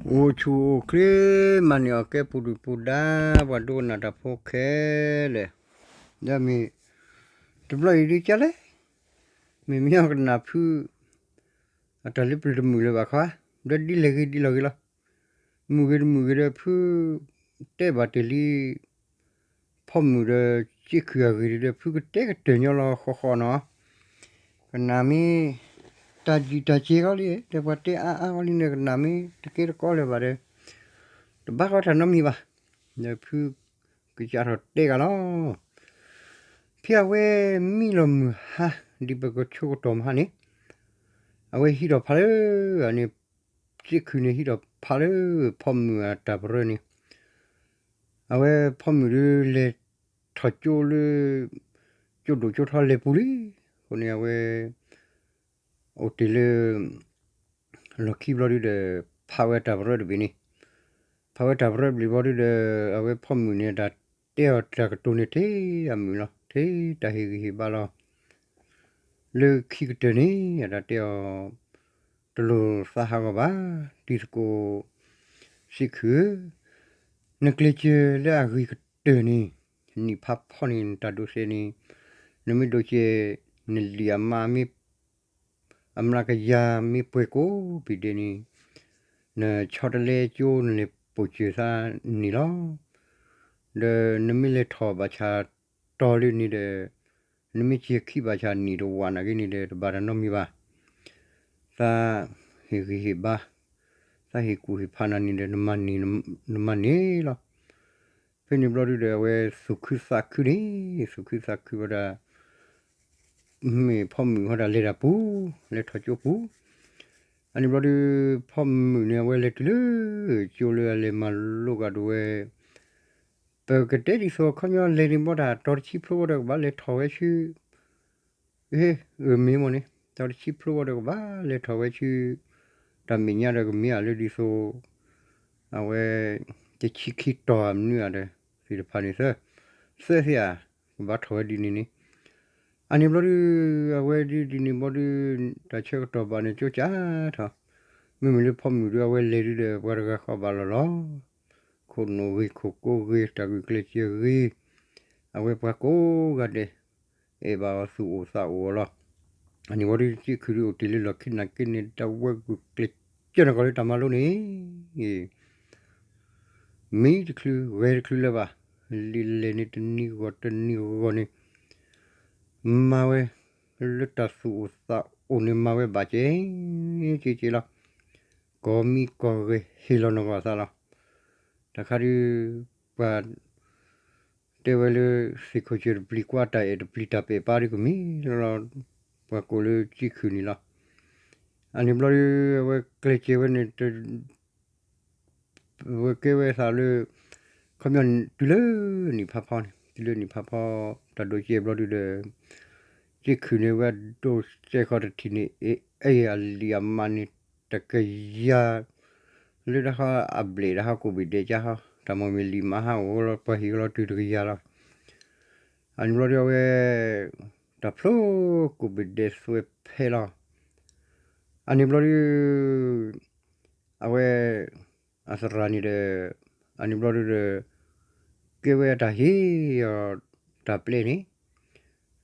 အိၣ်ဆူၣ်အိၣ်ချ့ မၤန့ၢ်အီၣ်ကဲပူၤဒုၣ်ပူၤဒါ ပှၤဒိကနၣ်တၢ်ဖိခဲလၢာ်, ဒီးမ့ၢ် တဘျီအံၤဒ်ကလဲၣ်, မ့ၢ်မ့ၢ်အီၤကနၣ်ဖု အတၢ်လၢပျၢၤတမုာ်လၢၤဘၣ်ခီ, ဒီးဒ်လဲၣ်ဂ့ၤဒ်လဲၣ်ဂ့ၤလီၤ, မုာ်ဂ့ၤတမုာ်ဂ့ၤဒီးဖု တဲဘၣ်တ့ၢ်လံ ဖီမုၢ်ဒီးစ့ၢ်ခုၣ်အဂ့ၢ်ဒီး ဖုကတဲကတၢၢ်ညီလီၤဃီဃီနီၤ, ကနၣ်မ့ၢ် တၢ်ယံာ်တၢ်စ့ၢ်ကီးလံ, ဒီးပှၤတဲအါအါအီၤလံန့ၣ် ကနၣ်မ့ၢ်တကဲတကီလၢၤဘၣ်ဒီး တဘၣ်ဃီတၢ်နီတမံၤဘၣ်, ဒီးဖုကစးထီၣ်တဲဂၤလီၤ, ဖဲအဝဲမံလီၤမုၢ်ဟါ ဒ်ပကဆိကတီၢ်မဟါန့ၣ်, အဝဲဟံးထီၣ်ဖးလၢ အန့ၣ် စ့ၢ်ခုၣ်န့ၣ်ဟံးထီၣ်ဖးလၢ ဖီမုၢ်အတၢ်ပရၢန့ၣ်, အဝဲဖီမုၢ်ဒီးလဲၤထီၣ်ကၠိလၢ ကၠိဒိၣ်ကၠိထီလဲၤပူၤလံ, အဃိန့ၣ်အဝဲ အိၣ်တ့ၢ်လၢ လီၢ်ခံဘျီဒုဒီး ဖးဝဲတၢ်ပရၢတဘ့ၣ်န့ၣ်, ဖးဝဲတၢ်ပရၢတဘ့ၣ်ဘျီဒုဒီး အဝဲဖီမုၢ်န့ၣ် တၢ်တဲအီၤတၢ်ကတိၤန့ၣ်ထဲအမုာ်လီၤ, ထဲတၢ်ဟ့ၣ်ဂံၢ်ဟ့ၣ်ဘါလီၤ, လၢခံကတၢၢ်န့ၣ် အတၢ်တဲအီၤ တလိၣ်သးဟးဂီၤဘၣ်, တံၤသကိး စ့ၢ်ခုၣ်ဧၢ, နကျဲးစၢးလၢအဂ့ၤကတၢၢ်န့ၣ် နံၣ်ဖးဖီန့ၣ် နတၢ်ဒိးစဲးန့ၣ်, နမ့ၢ်ဒိးစဲး နလံာ်အမါမ့ၢ် အမျးကယၤမ့ၢ်ပှဲၤကိးဘ့ၣ်ဒဲးန့ၣ်, နဆီတလဲကၠိနလဲၤပိာ်စၢၤသးန့ၣ်လီၤ, ဒီးနမ့ၢ်လဲၤထီၣ်ဘၣ်ဆၣ်တီၤလၢန့ၣ်ဒီး နမ့ၢ်စဲးခံဘၣ်ဆၣ်နံၣ်တဝာ်နာ်က့န့ၣ်ဒီး တဘၣ်တၢ်နီတမံၤဘၣ်, သးဟ့ၣ်ဂံၢ်ဟ့ၣ်ဘါ, သးဟ့ၣ်ကူၣ်ဟ့ၣ်ဖးနၤန့ၣ်ဒီး နမၤန့ၢ်လီၤ, ဖဲန့ၣ်ဘျီဒုဒီး အဝဲသူၣ်ခုသးခုန့ၣ်, သူၣ်ခုသးခုဝဲဒၣ် မ့ၢ်ဖီမုၢ်ဟီဒၣ်လဲၤတၢ်ပူၤ, လဲၤထီၣ်ကၠိပူၤ, အန့ၣ်ဘျီဒု ဖီမုၢ်န့ၣ် အဝဲလဲၤတုၤလၢ ကၠိလၢအလဲၤမၤလိကဒီးဝဲ, ပကတဲဒ်သိးခီပညီလဲၤန့ၣ်ဘီတၢ် တီၤတဆံဖျိဘီဒီးကဘၣ်လဲၤထီၣ်ဝဲဆူ ဟ့ၣ် အမ့ၢ်မ့ၢ်န့ၣ် တီၤတဆံဖျိဘီဒီးကဘၣ်လဲၤထီၣ်ဝဲဆူ တၢ်မဲာ်ညါဒီးကမ့ၢ်အလၢဒ်သိး အဝဲ တဆံခံတီၤအမနုၤဧါဒီး သ့ၣ်တဖၣ်န့ၣ်သၢ သၢသ့ၣ်ဧါ, ကဘၣ်ထီၣ်ဝဲဒ်န့ၣ်န့ၣ်, အန့ၣ်ဘျီဒု အဝဲဒ်ဒ်န့ၣ်ဘျီဒု တၢ်ဆၢကတီၢ်ဘၣ်န့ၣ် ကၠိကၢ်ထီၣ်, မ့မ့ၢ်လၢဖီမုၢ်ဒု အဝဲလဲၤဒုဒီး ပှၤတဂၤဃီဘၣ်လီၤလီၤ, ခိၣ်နူာ်ဂ့ၤ ခိၣ်ကိဂ့ၤ တၢ်ဂုာ်ကျဲးစၢးဂ့ၤ, အဝဲပှၤကိးဂၤဒဲး အဲၣ်ဘၣ်အီၤသူၣ်အိၣ်သးအိၣ်အီၤလီၤ. အန့ၣ်ဝံၤဒီး စ့ၢ်ခုၣ်ဒုအိၣ်တ့ၢ်လၢလီၢ်ခံနာ်က့န့ၣ် တၢ်ဝဲဂုာ်ကျဲးစၢးနဂီၢ်လၢတၢ်မၤလိန့ၣ် မံတချုးဂဲၤတချုးလၢၤဘၣ်, လံာ်လဲၢ်န့ၣ်တနံၤဂီၢ်တနံၤဂီၢ်န့ၣ် မၤဝဲ လၢတၢ်သူၣ်အိၣ်သးအိၣ်န့ၣ် မၤဝဲဘၣ်ကဲကဲကဲလီၤ. ကိးမံကိးဂဲၤဟ့ၣ်လီၤနဂီၢ်အသးလီၤ. တၢ်ခါဒု ပှၤ တဲဝဲလၢ သ့ၣ်ခိၣ်စၢၢ်တပျံၤကွၢ်တၢ်အဲၣ်တပျံၤတၢ်ပဲာ်ပါဒုကမ့ၢ်လီၤ. ပှၤကိးလၢစ့ၢ်ခုၣ်န့ၣ်လီၤ. အန့ၣ်ဘျီဒု အဝဲကျဲးစၢးဝဲန့ၣ် ဝဲကဲဝဲသးလၢ ခီပညီ တုၤလၢနံၣ်ဖးဖီန့ၣ် တုၤလၢနံၣ်ဖးဖီ တၢ်ဒိးစဲးဘျီဒုဒီး စ့ၢ်ခုၣ်န့ၣ် ဝဲဒိးစဲးဃီတထံၣ်န့ၣ် အဲၣ်အလံာ်အမါန့ၣ် တကယၤ လၢတၢ်ဟီအဘျဲၣ်တၢ်ဟီကိးဘ့ၣ်ဒဲးကၢ်ဟီ တၢ်မ့ၢ်မ့ၢ်လံာ်မါဟးအိၣ်လီၤ ပှၤဟ့ၣ်လီၤတုၤတကယၤလီၤ. အန့ၣ်ဘျီဒုအဝဲ တၢ်ဖျိကိးဘ့ၣ်ဒဲးသွဲဖဲလီၤ. အန့ၣ်ဘျီဒု အဝဲ အသရၣ်န့ၣ်ဒီး အန့ၣ်ဘျီဒုဒီး ကဲဝဲတၢ်ဟ့ၣ်အီၤတၢ်ပျဲန့ၣ်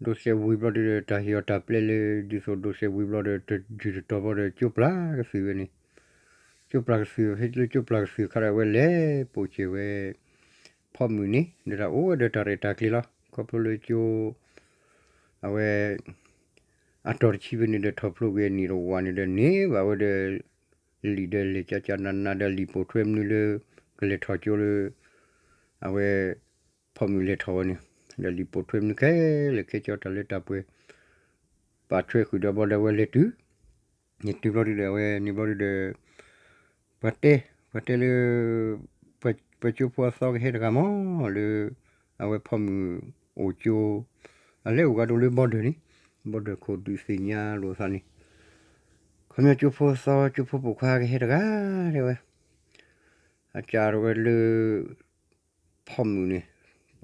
ဒိးစဲးဝံၤဘျီဒုဒီး တၢ်ဟ့ၣ်အီၤတၢ်ပျဲလၢ ဒ်သိးဒိးစဲးဝံၤဘျီဒီး တယုၢ်တတီၤဘျီဒီး ကၠိပျၢ်ကသုၣ်ဝဲန့ၣ်, ကၠိပျၢ်ကသုၣ် ဖဲလၢကၠိပျၢ်ကသုၣ်ခါဒီး အဝဲလဲၤပိာ်စၢၤဝဲ ဖီမုၢ်န့ၣ် ဒီးတၢ်အိၣ်ဝဲဒီးတၢ်ရဲၣ်တၢ်ကျဲၤလီၤ. ခီဖျိလၢကၠိ အဝဲ အတီၤတဆံဖဲန့ၣ်ဒီး ထီၣ်ဖျိက့ၤနံၣ်တဝာ်န့ၣ်ဒီး န့ၢ်ဘၣ်ဝဲဒီး လံာ်ဒီးလဲၤကၠၢ်ကၠၢ်နးနးဒီး လံာ်ပိာ်ထွဲမနုၤလၢ ကလဲၤထီၣ်ကၠိလၢ အဝဲ ဖီမုၢ်လဲၤထီၣ်ဝဲန့ၣ် ဒီးလံာ်ပိာ်ထွဲမနုၤခဲလၢာ်ခဲဆ့ တၢ်လၢတၢ်ပှဲၤ ပာ်ထွဲဃုာ်ဒီးဘျီဒီး အဝဲလဲၤတုၤ န့ၣ်တုၤဘျီဒုဒီး အဝဲန့ၣ်ဘျီဒုဒီး ပှၤတဲ ပှၤတဲလၢ ပှၤကၠိဖိအသီကဟဲတဂၤမး လၢ အဝဲဖီမုၢ်အိၣ်ကၠိ အလဲၤအိၣ်ဂၤဒိၣ်လၢဘီဒၢၣ်န့ၣ် ဘီဒၢၣ်ခိၣ်ဒုးသ့ၣ်ညါလိာ်သးန့ၣ် ခီပညီကၠိဖိသီ ကၠိဖိပိာ်ခွါကဟဲတဂၤ တဲဝဲ အကးဝဲလၢ ဖီမုၢ်န့ၣ်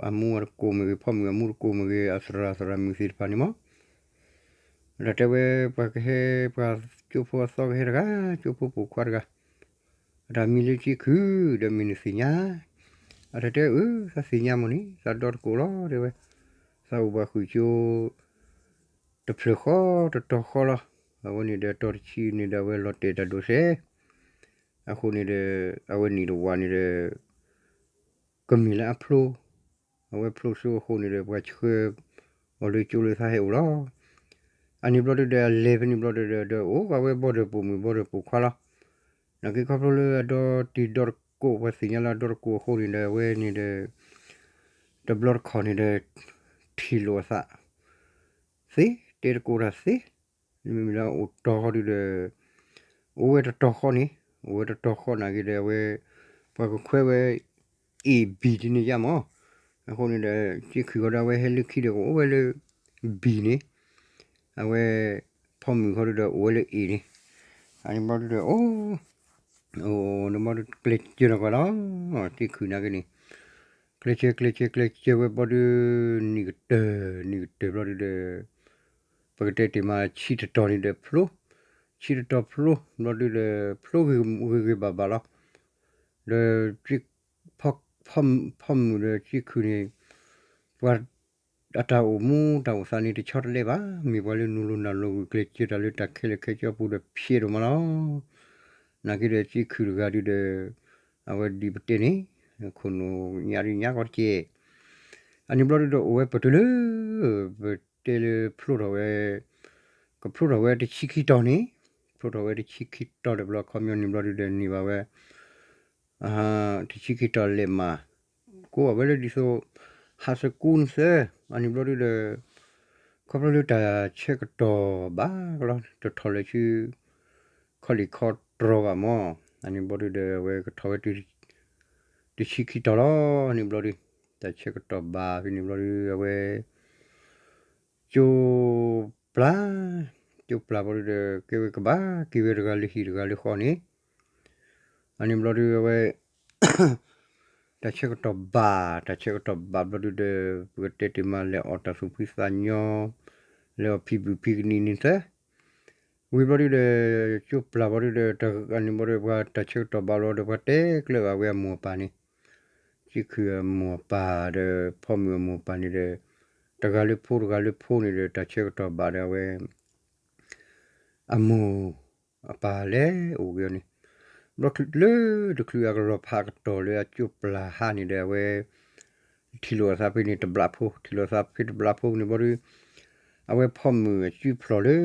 အမူအတကိးမ့ၢ်ဂ့ၤ ဖီမုၣ်အမူတကိးမ့ၢ်ဂ့ၤ အသရၣ်သရၣ်မုၣ်သ့ၣ်တဖၣ်န့ၣ်မး တၢ်တဲဝဲ ပှၤကဟဲ ပှၤကၠိဖိအသီကဟဲတဂၤ ကၠိဖိပိာ်ခွါတဂၤ အတၢ်မံၤလၢကၠံခုၣ် ဒီးမ့ၢ်နသ့ၣ်ညါ အတၢ်တဲအၢ သးသ့ၣ်ညါမးန့ၣ် သးဒီတကိးလီၤ တဲဝဲ သးအိၣ်ဘၣ်ဃုာ်ကၠိ တဖျၢၣ်ဃီတတီၤဃီလီၤ. အဝဲန့ၣ်ဒီးတီၤတဆံန့ၣ်ဒီးအဝဲလီၤတဲာ်တၢ်ဒိးစဲး အဃိန့ၣ်ဒီး အဝဲနံၣ်တဝာ်န့ၣ်ဒီး ကမ့ၢ်လၢအဖျိ အဝဲဖျိစိအဃိန့ၣ်ဒီး ပှၤဆှၢအီၤလၢကၠိလၢသးဟဲအိၣ်လီၤ. အန့ၣ်ဘျီဒုဒီး အလဲၤဖဲန့ၣ်ဘျီဒုဒီး ဒီးအိၣ်ဘၣ်ဝဲဘီဒီးပိာ်မုၣ်ဘီဒီးပိာ်ခွါလီၤ. နာ်က့ခီဖျိလၢအဒီတံၤဒီတကိး ပှၤသ့ၣ်ညါလၢအဒီတကိးအဃိန့ၣ်ဒီး အဝဲန့ၣ်ဒီး တဘျီတခီၣ်န့ၣ်ဒီး ထံၣ်လိာ်အသး သ့ တဲတကိးတၢ်သ့, မ့မ့ၢ်လၢအအိၣ်တီၤဃီဒုဒီး အိၣ်ဝဲတတီၤဃီန့ၣ်, အိၣ်ဝဲတတီၤဃီနာ်က့ဒီး အဝဲ ပှၤကခွဲးဝဲ A B ဒ်န့ၣ်ယါမး, အဃိန့ၣ်ဒီး ကၠံခုၣ်ဃီဒီး အဝဲဟဲလၢခံဒီး ကအိၣ်ဝဲလၢ B န့ၣ်, အဝဲ ဖီမုၣ်ဃီဒုဒီး အိၣ်ဝဲလၢ A န့ၣ်, အန့ၣ်ဘျီဒုဒီး အိၣ် အိၣ်န့ၣ်ဘျီဒု ကျဲးစၢးနီၢ်ကီၢ်လီၤ, ကၠံခုၣ်နာ်က့န့ၣ် ကျဲးစၢး ကျဲးစၢး ကျဲးစၢးဝဲဘျီဒု နံၣ်ကတၢၢ် နံၣ်ကတၢၢ်ဘျီဒုဒီး ပကတဲတ့ၢ်မး ဆံတတီၤန့ၣ်ဒီးဖျိ, ဆံတတီၤဖျိဘျီဒုဒီး ဖျိဂ့ၤဂ့ၤဘၣ်ဘၣ်လီၤ, ဒီး ဖီမုၣ်ဒီးကၠံခုၣ်န့ၣ် ပှၤ အတၢ်အိၣ်မူတၢ်အိၣ်သးန့ၣ် တဆီတလဲဘၣ်, မ့ၢ်ပှၤလၢနုာ်လီၤနၢ်လီၤဂုာ်ကျဲးစၢးတၢ်လၢတၢ်ခဲလၢာ်ခဲဆ့အပူၤဒီးဖျဲးဒိၣ်မးလီၤ. နာ်က့ဒီးကၠံခုၣ်တဂၤဒုဒီး အဝဲဒ်ပတဲန့ၣ် ခိၣ်နူာ်ညါဒုညါကီတက့ၢ်. အန့ၣ်ဘျီဒုဒီးအိၣ်ဝဲပတုၤလၢ ပတဲလၢဖျိထီၣ်ဝဲ ကဖျိထီၣ်ဝဲတဆံခံတီၤန့ၣ်, ဖျိထီၣ်ဝဲတဆံခံတီၤဒီးဘျီခီပညီန့ၣ်ဘျီဒုဒီးန့ၢ်ဘၣ်ဝဲ တဆံခံတီၤလဲၤမၤ ကိးဘၣ်ဝဲလၢဒ်သိး high school န့ၣ်သၢ, အန့ၣ်ဘျီဒုဒီး ခီဖျိလၢတၢ်ဆၢကတီၢ်ဘၣ်ကလီၤ တထီၣ်လၢၤဆူ ခီလ့ၣ်ခီတြီၤဘၣ်မး, အန့ၣ်ဘျီဒုဒီး အဝဲကထီၣ်ဝဲ တဆံခံတီၤလီၤန့ၣ်ဘျီဒု, တၢ်ဆၢကတီၢ်ဘၣ်ဖဲန့ၣ်ဘျီဒု အဝဲ ကၠိပျၢ်, ကၠိပျၢ်ဘျီဒုဒီး ကဲဝဲကဘၣ်က့ၤဝဲတဂၤလၢဟံၣ်တဂၤလၢဃီန့ၣ်, အန့ၣ်ဘျီဒုအဝဲ တၢ်ဆၢကတီၢ်ဘၣ်, တၢ်ဆၢကတီၢ်ဘၣ်ဘျီဒုဒီး ပကတဲတ့ၢ်မး လဲၤအီၣ်တၢ်သူၣ်ဖှံသးညီ, လဲၤအီၣ်ဖံဘုၣ်ဖံကနံၣ်န့ၣ်သၢ, ဝံၤဘျီဒုဒီး ကၠိပျၢ်ဘျီဒုဒီး တၢ်န့ၣ်ဘျီဒုဒီးပှၤတၢ်ဆၢကတီၢ်ဘၣ်လီၤဒီး ပှၤတဲကျၢၤဘၣ်ဝဲအမိၢ်အပၢ်န့ၣ်, ကၠံခုၣ်အမိၢ်အပၢ်ဒီး ဖီမုၣ်အမိၢ်အပၢ်န့ၣ်ဒီး တဂၤလၢဖိတဂၤလၢဖိန့ၣ်ဒီး တၢ်ဆၢကတီၢ်ဘၣ်ဒီးအဝဲ အမိၢ်အပၢ်လဲၤအိၣ်က့ၤအီၤန့ၣ်, ဘျီလၢတချုးအကလီၤဖးကတီၢ်လၢအကၠိပျၢ်ဟါန့ၣ်ဒီး အဝဲ ထံၣ်လိာ်အသးဖဲန့ၣ်တဘျးဖိ, ထံၣ်လိာ်အသးဖဲတဘျးဖိန့ၣ်ဘျီဒု အဝဲဖီမုၣ်အစုဖျိၣ်လၢ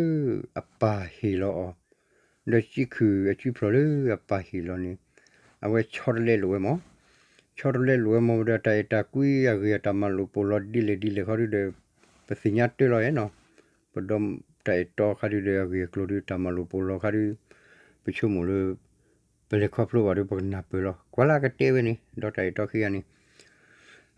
အပၢ်ဟ့ၣ်လီၤအီၤ, ဒီးကၠံခုၣ်အစုဖျိၣ်လၢအပၢ်ဟ့ၣ်လီၤန့ၣ်, အဝဲဆီတလဲလိာ်ဝဲမး, ဆီတလဲလိာ်ဝဲမးဒီး တၢ်အဲၣ်တၢ်ကွံအဂ့ၢ်အတၢ်မၤလိာ်ပိာ်လီၤဒ်လဲၣ်ဒ်လဲၣ်ခီဒုဒီး ပသ့ၣ်ညါတၢ်လီၤယဲနီၤ, ပဒီတၢ်အဲၣ်တီခါဒုဒီး အဂ့ၢ်အကျိၤဒု တၢ်မၤလိာ်ပိာ်လီၤခါဒု ပဆိကမိၣ်လၢ ပလဲၤခီဖျိဘၣ်ဒီး ပကနၢ်ပၢၢ်လီၤ. ကွၢ်လၢကတဲဝဲန့ၣ် ဒီးတၢ်အဲၣ်တီခံဂၤန့ၣ်,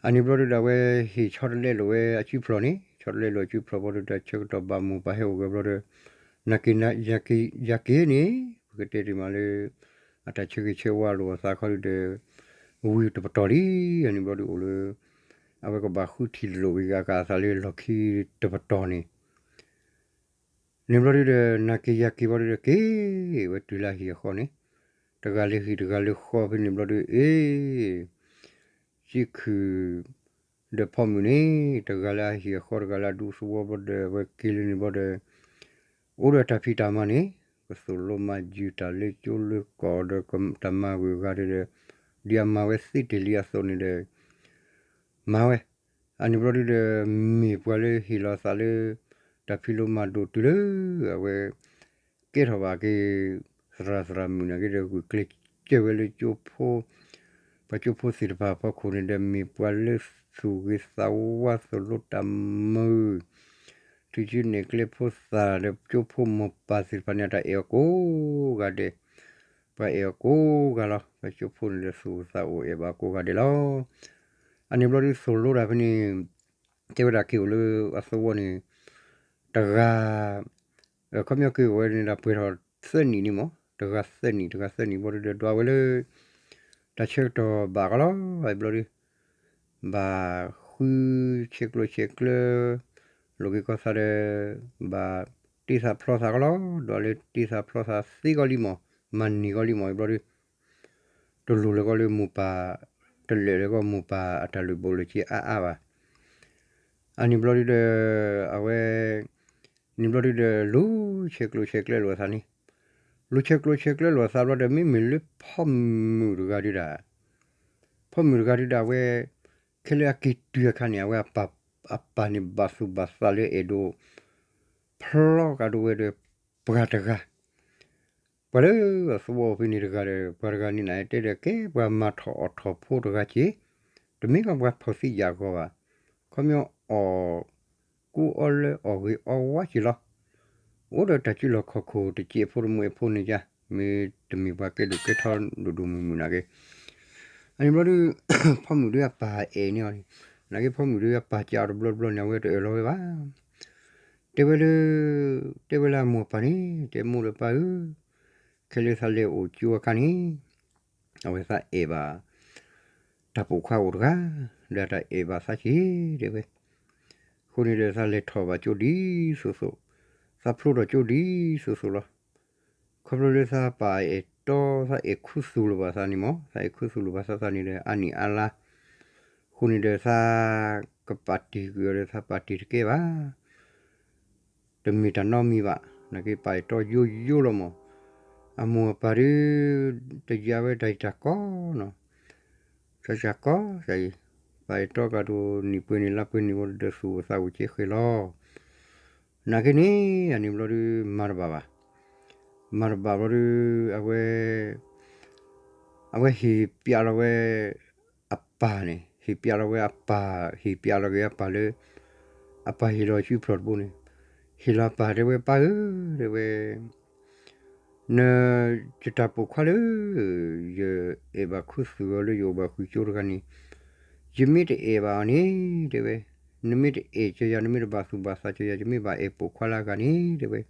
အန့ၣ်ဘျီဒုဒီး အဝဲဟ့ၣ်ဆီတလဲလိာ်ဝဲအစုဖျိၣ်န့ၣ်, ဆီတလဲလိာ်အစုဖျိၣ်ဘျီဒုဒီး ဆၢကတီၢ်ဘၣ်မိၢ်ပၢ်ဟဲအိၣ်က့ၤဘျီဒီး နာ်က့ ယၤက့ၤန့ၣ် ပကတဲတ့ၢ်မးလၢ အတၢ်ဆၢဂ့ၤဆၢဝါလိာ်အသးခီဒုဒီး ဝံၤတပတီၢ်လံ, အန့ၣ်ဘျီဒုအိၣ်လၢ အဝဲကဘၣ်ဃုထံၣ်လိာ်က့ၤအကသးလၢလီၢ်ခံတပတီၢ်န့ၣ် န့ၣ်ဘျီဒုဒီး နာ်က့ၤယၤက့ၤဘျီဒုဒီး က့ၤဝဲတုၤလၢအဟံၣ်အဃီန့ၣ်, တဂၤလၢဟံၣ်တဂၤလၢဃီဖဲန့ၣ်ဘျီဒု အ့ ကၠံခုၣ် ဒီးဖီမုၣ်န့ၣ် တဂၤလၢအဟံၣ်အဃီ တဂၤလၢအဒူသဝီဘျီဒီး အဝဲက့ၤလၢန့ၣ်ဘျီဒီး အိၣ်ဒီးတၢ်ဖံးတၢ်မၤန့ၣ် ကသိၣ်လိမၤယုၤတၢ်လၢကၠိလၢကီၢ်ဒီးတၢ်မၤဝံၤအဂၤဒီး ဒ်အမၤဝဲသ့တ့ၢ်လံအသိးန့ၣ်ဒီး မၤဝဲ, အန့ၣ်ဘျီဒုဒီး မ့ၢ်ပှၤလၢဟ့ၣ်လီၤအသးလၢ တၢ်ဖံးလိမၤဒိးတုၤလၢ အဝဲ ကဲထီၣ်ဘၣ်က့ၤ သရၣ်သရၣ်မုၣ်နာ်က့ဒီး ဂုာ်ကျဲးစၢးဝဲလၢကၠိဖိ, ပှၤကၠိဖိသ့ၣ်တဖၣ်အဖီခိၣ်န့ၣ်ဒီး မ့ၢ်ပှၤလၢသူၣ်ဂ့ၤသးဝါ သိၣ်လိတၢ်မုာ်, ထုးစုနဲၣ်ကျဲဖိသၣ်ဒီး ကၠိဖိမိၢ်ပၢ်သ့ၣ်တဖၣ်န့ၣ် အတၢ်အဲၣ်အီၤကိးဂၤဒဲး, ပှၤအဲၣ်အီၤကိးဂၤလီၤ. ပှၤကၠိဖိန့ၣ်ဒီး သူၣ်ဂ့ၤသးအိၣ်အဲၣ်ဘၣ်ကိးဂၤဒဲးလီၤ. အန့ၣ်ဘျီဒု သိၣ်လိတၢ်ဖဲန့ၣ် တဲဝဲဒၣ်က့ၤအိၣ်လၢအသဝီန့ၣ် တဂၤ ခီပညီက့ၤအိၣ်ဝဲန့ၣ်ဒီး ပှဲၤထီၣ်သၢနံၣ်န့ၣ်မး, တဂၤသၢနံၣ် တဂၤသၢနံၣ်ဘျီဒုဒီး ဒွးဝဲလၢ တၢ်ဆၢကတီၢ်ဘၣ်ကလီၤ ဘျီဒု ဘၣ်ဃ ကွံဆဲးကျိးဆဲးကျၢ လိာ်က့ၤကီၢ်သးဒီး ဘၣ်တ့သးဖျီသးကီးလီၤ. ဒီးလၢတ့သးဖျီသးသ့ကီးလံမး, မၤန့ၢ်ကီးလံမး အံၤဘျီဒု တလိၣ်လၢကီးလၢမိၢ်ပၢ်, တလဲၤလၢကီးမိၢ်ပၢ်အတၢ်လုၢ်ဘိးလုၢ်စ့အါအါဘၣ်. အန့ၣ်ဘျီဒုဒီး အဝဲ န့ၣ်ဘျီဒုဒီး လူၤဆဲးကျိးဆဲးကျၢလိာ်အသးန့ၣ်, လူၤဆဲးကျိးဆဲးကျၢလိာ်အသးဘျီဒီး မ့မ့ၢ်လၢဖီမုၣ်တဂၤဒုဒၣ်, ဖီမုၣ်တဂၤဒုဒၣ်အဝဲ ခဲလၢာ်အက့ၤတုၤအခါန့ၣ် အဝဲ အပၢ်န့ၣ်ဘၣ်သူၣ်ဘၣ်သးလၢအဲၣ်ဒိး ဖျီကဒီးဝဲဒီး ပှၤတဂၤ ပှၤလၢအသဝီအိၣ်ဖဲန့ၣ်တဂၤဒီး ပှၤတဂၤန့ၣ်နတဲဒီး ကဲပှၤမၤထီၣ်အီၣ်ထီၣ်ဖိတဂၤက့ၤ, တမ့ၢ်ကီးပှၤဖီၣ်သံယာ်ဂီၤဘၣ်, ခီပညီအီၣ်ကူအီလၢအီၣ်ဂ့ၤအီဝါက့ၤလီၤ. အိၣ်ဒီးတၢ်စုလီၢ်ခီၣ်ခိၣ်တစဲးဖိတမှဲးဖိန့ၣ်ယါ, မ့ၢ်တမ့ၢ်ပှၤကဲဒိၣ်ကဲထီဒိၣ်ဒိၣ်မုၢ်မုၢ်နာ်က့, အန့ၣ်ဘျီဒု ဖီမုၣ်ဒုအပၢ်အဲၣ်န့ၢ်အီၤန့ၣ်, နာ်က့ဖီမုၣ်ဒုအပၢ်ကးအီၤတဘျီတဘျီန့ၣ် အဝဲတအၢၣ်လီၤဝဲဘၣ်. တဲဝဲလၢ, တဲဝဲလၢအမိၢ်အပၢ်န့ၣ် တဲမိၢ်ဒီးပၢ်ဧၢ, ခဲလၢာ်သးလဲၤအိၣ်ကၠိအခါန့ၣ် အဝဲသးအဲၣ်ဘၣ် တၢ်ပိာ်ခွါအိၣ်တဂၤ, ဒီးတၢ်အဲၣ်ဘၣ်သးက့ၤ တဲဝဲ, အဃိန့ၣ်ဒီးသးလဲၤထီၣ်ဘၣ်ကၠိဒ်သိးသိး, သးဖျိထီၣ်ကၠိဒ်သိးသိးလီၤ. ခီဖျိလၢသးပၢ်အဲၣ်တီ သးအဲၣ်ခူသူၣ်လိာ်ဘၣ်သးန့ၣ်မး, သးအဲၣ်ခူသူၣ်လိာ်ဘၣ်သးသးန့ၣ်ဒီး အါနံၣ်အါလါ, အဃိန့ၣ်ဒီးသး ကပာ်တ့ၢ်ကွံာ်အီၤဒီး သးပာ်တ့ၢ်တကဲဘၣ်. တမ့ၢ်တၢ်နီတမံၤဘၣ်, နာ်က့ပၢ်အဲၣ်တီယိယိလီၤမး, အမိၢ်အပၢ်ဒု တယါဝဲတၢ်အံၤတၢ်ကီနီၤ, တၢ်ကီအံၤ, ပၢ်အဲၣ်တီကဒီးနံၣ်ပှဲၤနံၣ်လါပှဲၤနံၣ်ဝံၤဒီးသူၣ်အိၣ်သးအိၣ်ကဲဃဲၤလီၤ. နာ်က့န့ၣ် အန့ၣ်ဘျီဒု မၤတဘၣ်ဘၣ်, မၤတဘၣ်ဘျီဒု အဝဲ အဝဲဟ့ၣ်ပျးလီၤဝဲ အပၢ်န့ၣ်, ဟ့ၣ်ပျးလီၤဝဲအပၢ်, ဟ့ၣ်ပျးလီၤက့ၤအပၢ်လၢ အပၢ်ဟ့ၣ်လီၤစုဖျီၣ်တဘိန့ၣ်, ဟ့ၣ်လီၤအပၢ်တဲဝဲ ပၢ်ဧၢ, တဲဝဲ, န, ယတၢ်ပိာ်ခွါလၢ ယအဲၣ်ဘၣ်ခူသူၣ်အီၤလၢယအိၣ်ဘၣ်ဃုာ်ကၠိတဂၤန့ၣ်, ယမ့ၢ်တအဲၣ်ဘၣ်အီၤန့ၣ် တဲဝဲ, နမ့ၢ်တအဲၣ်ကၢၤယၤ နမ့ၢ်တဘၣ်သူၣ်ဘၣ်သးကၢၤယၤ ယမ့ၢ်ဘၣ်အဲၣ်ပိာ်ခွါလၢအဂၤန့ၣ် တဲဝဲ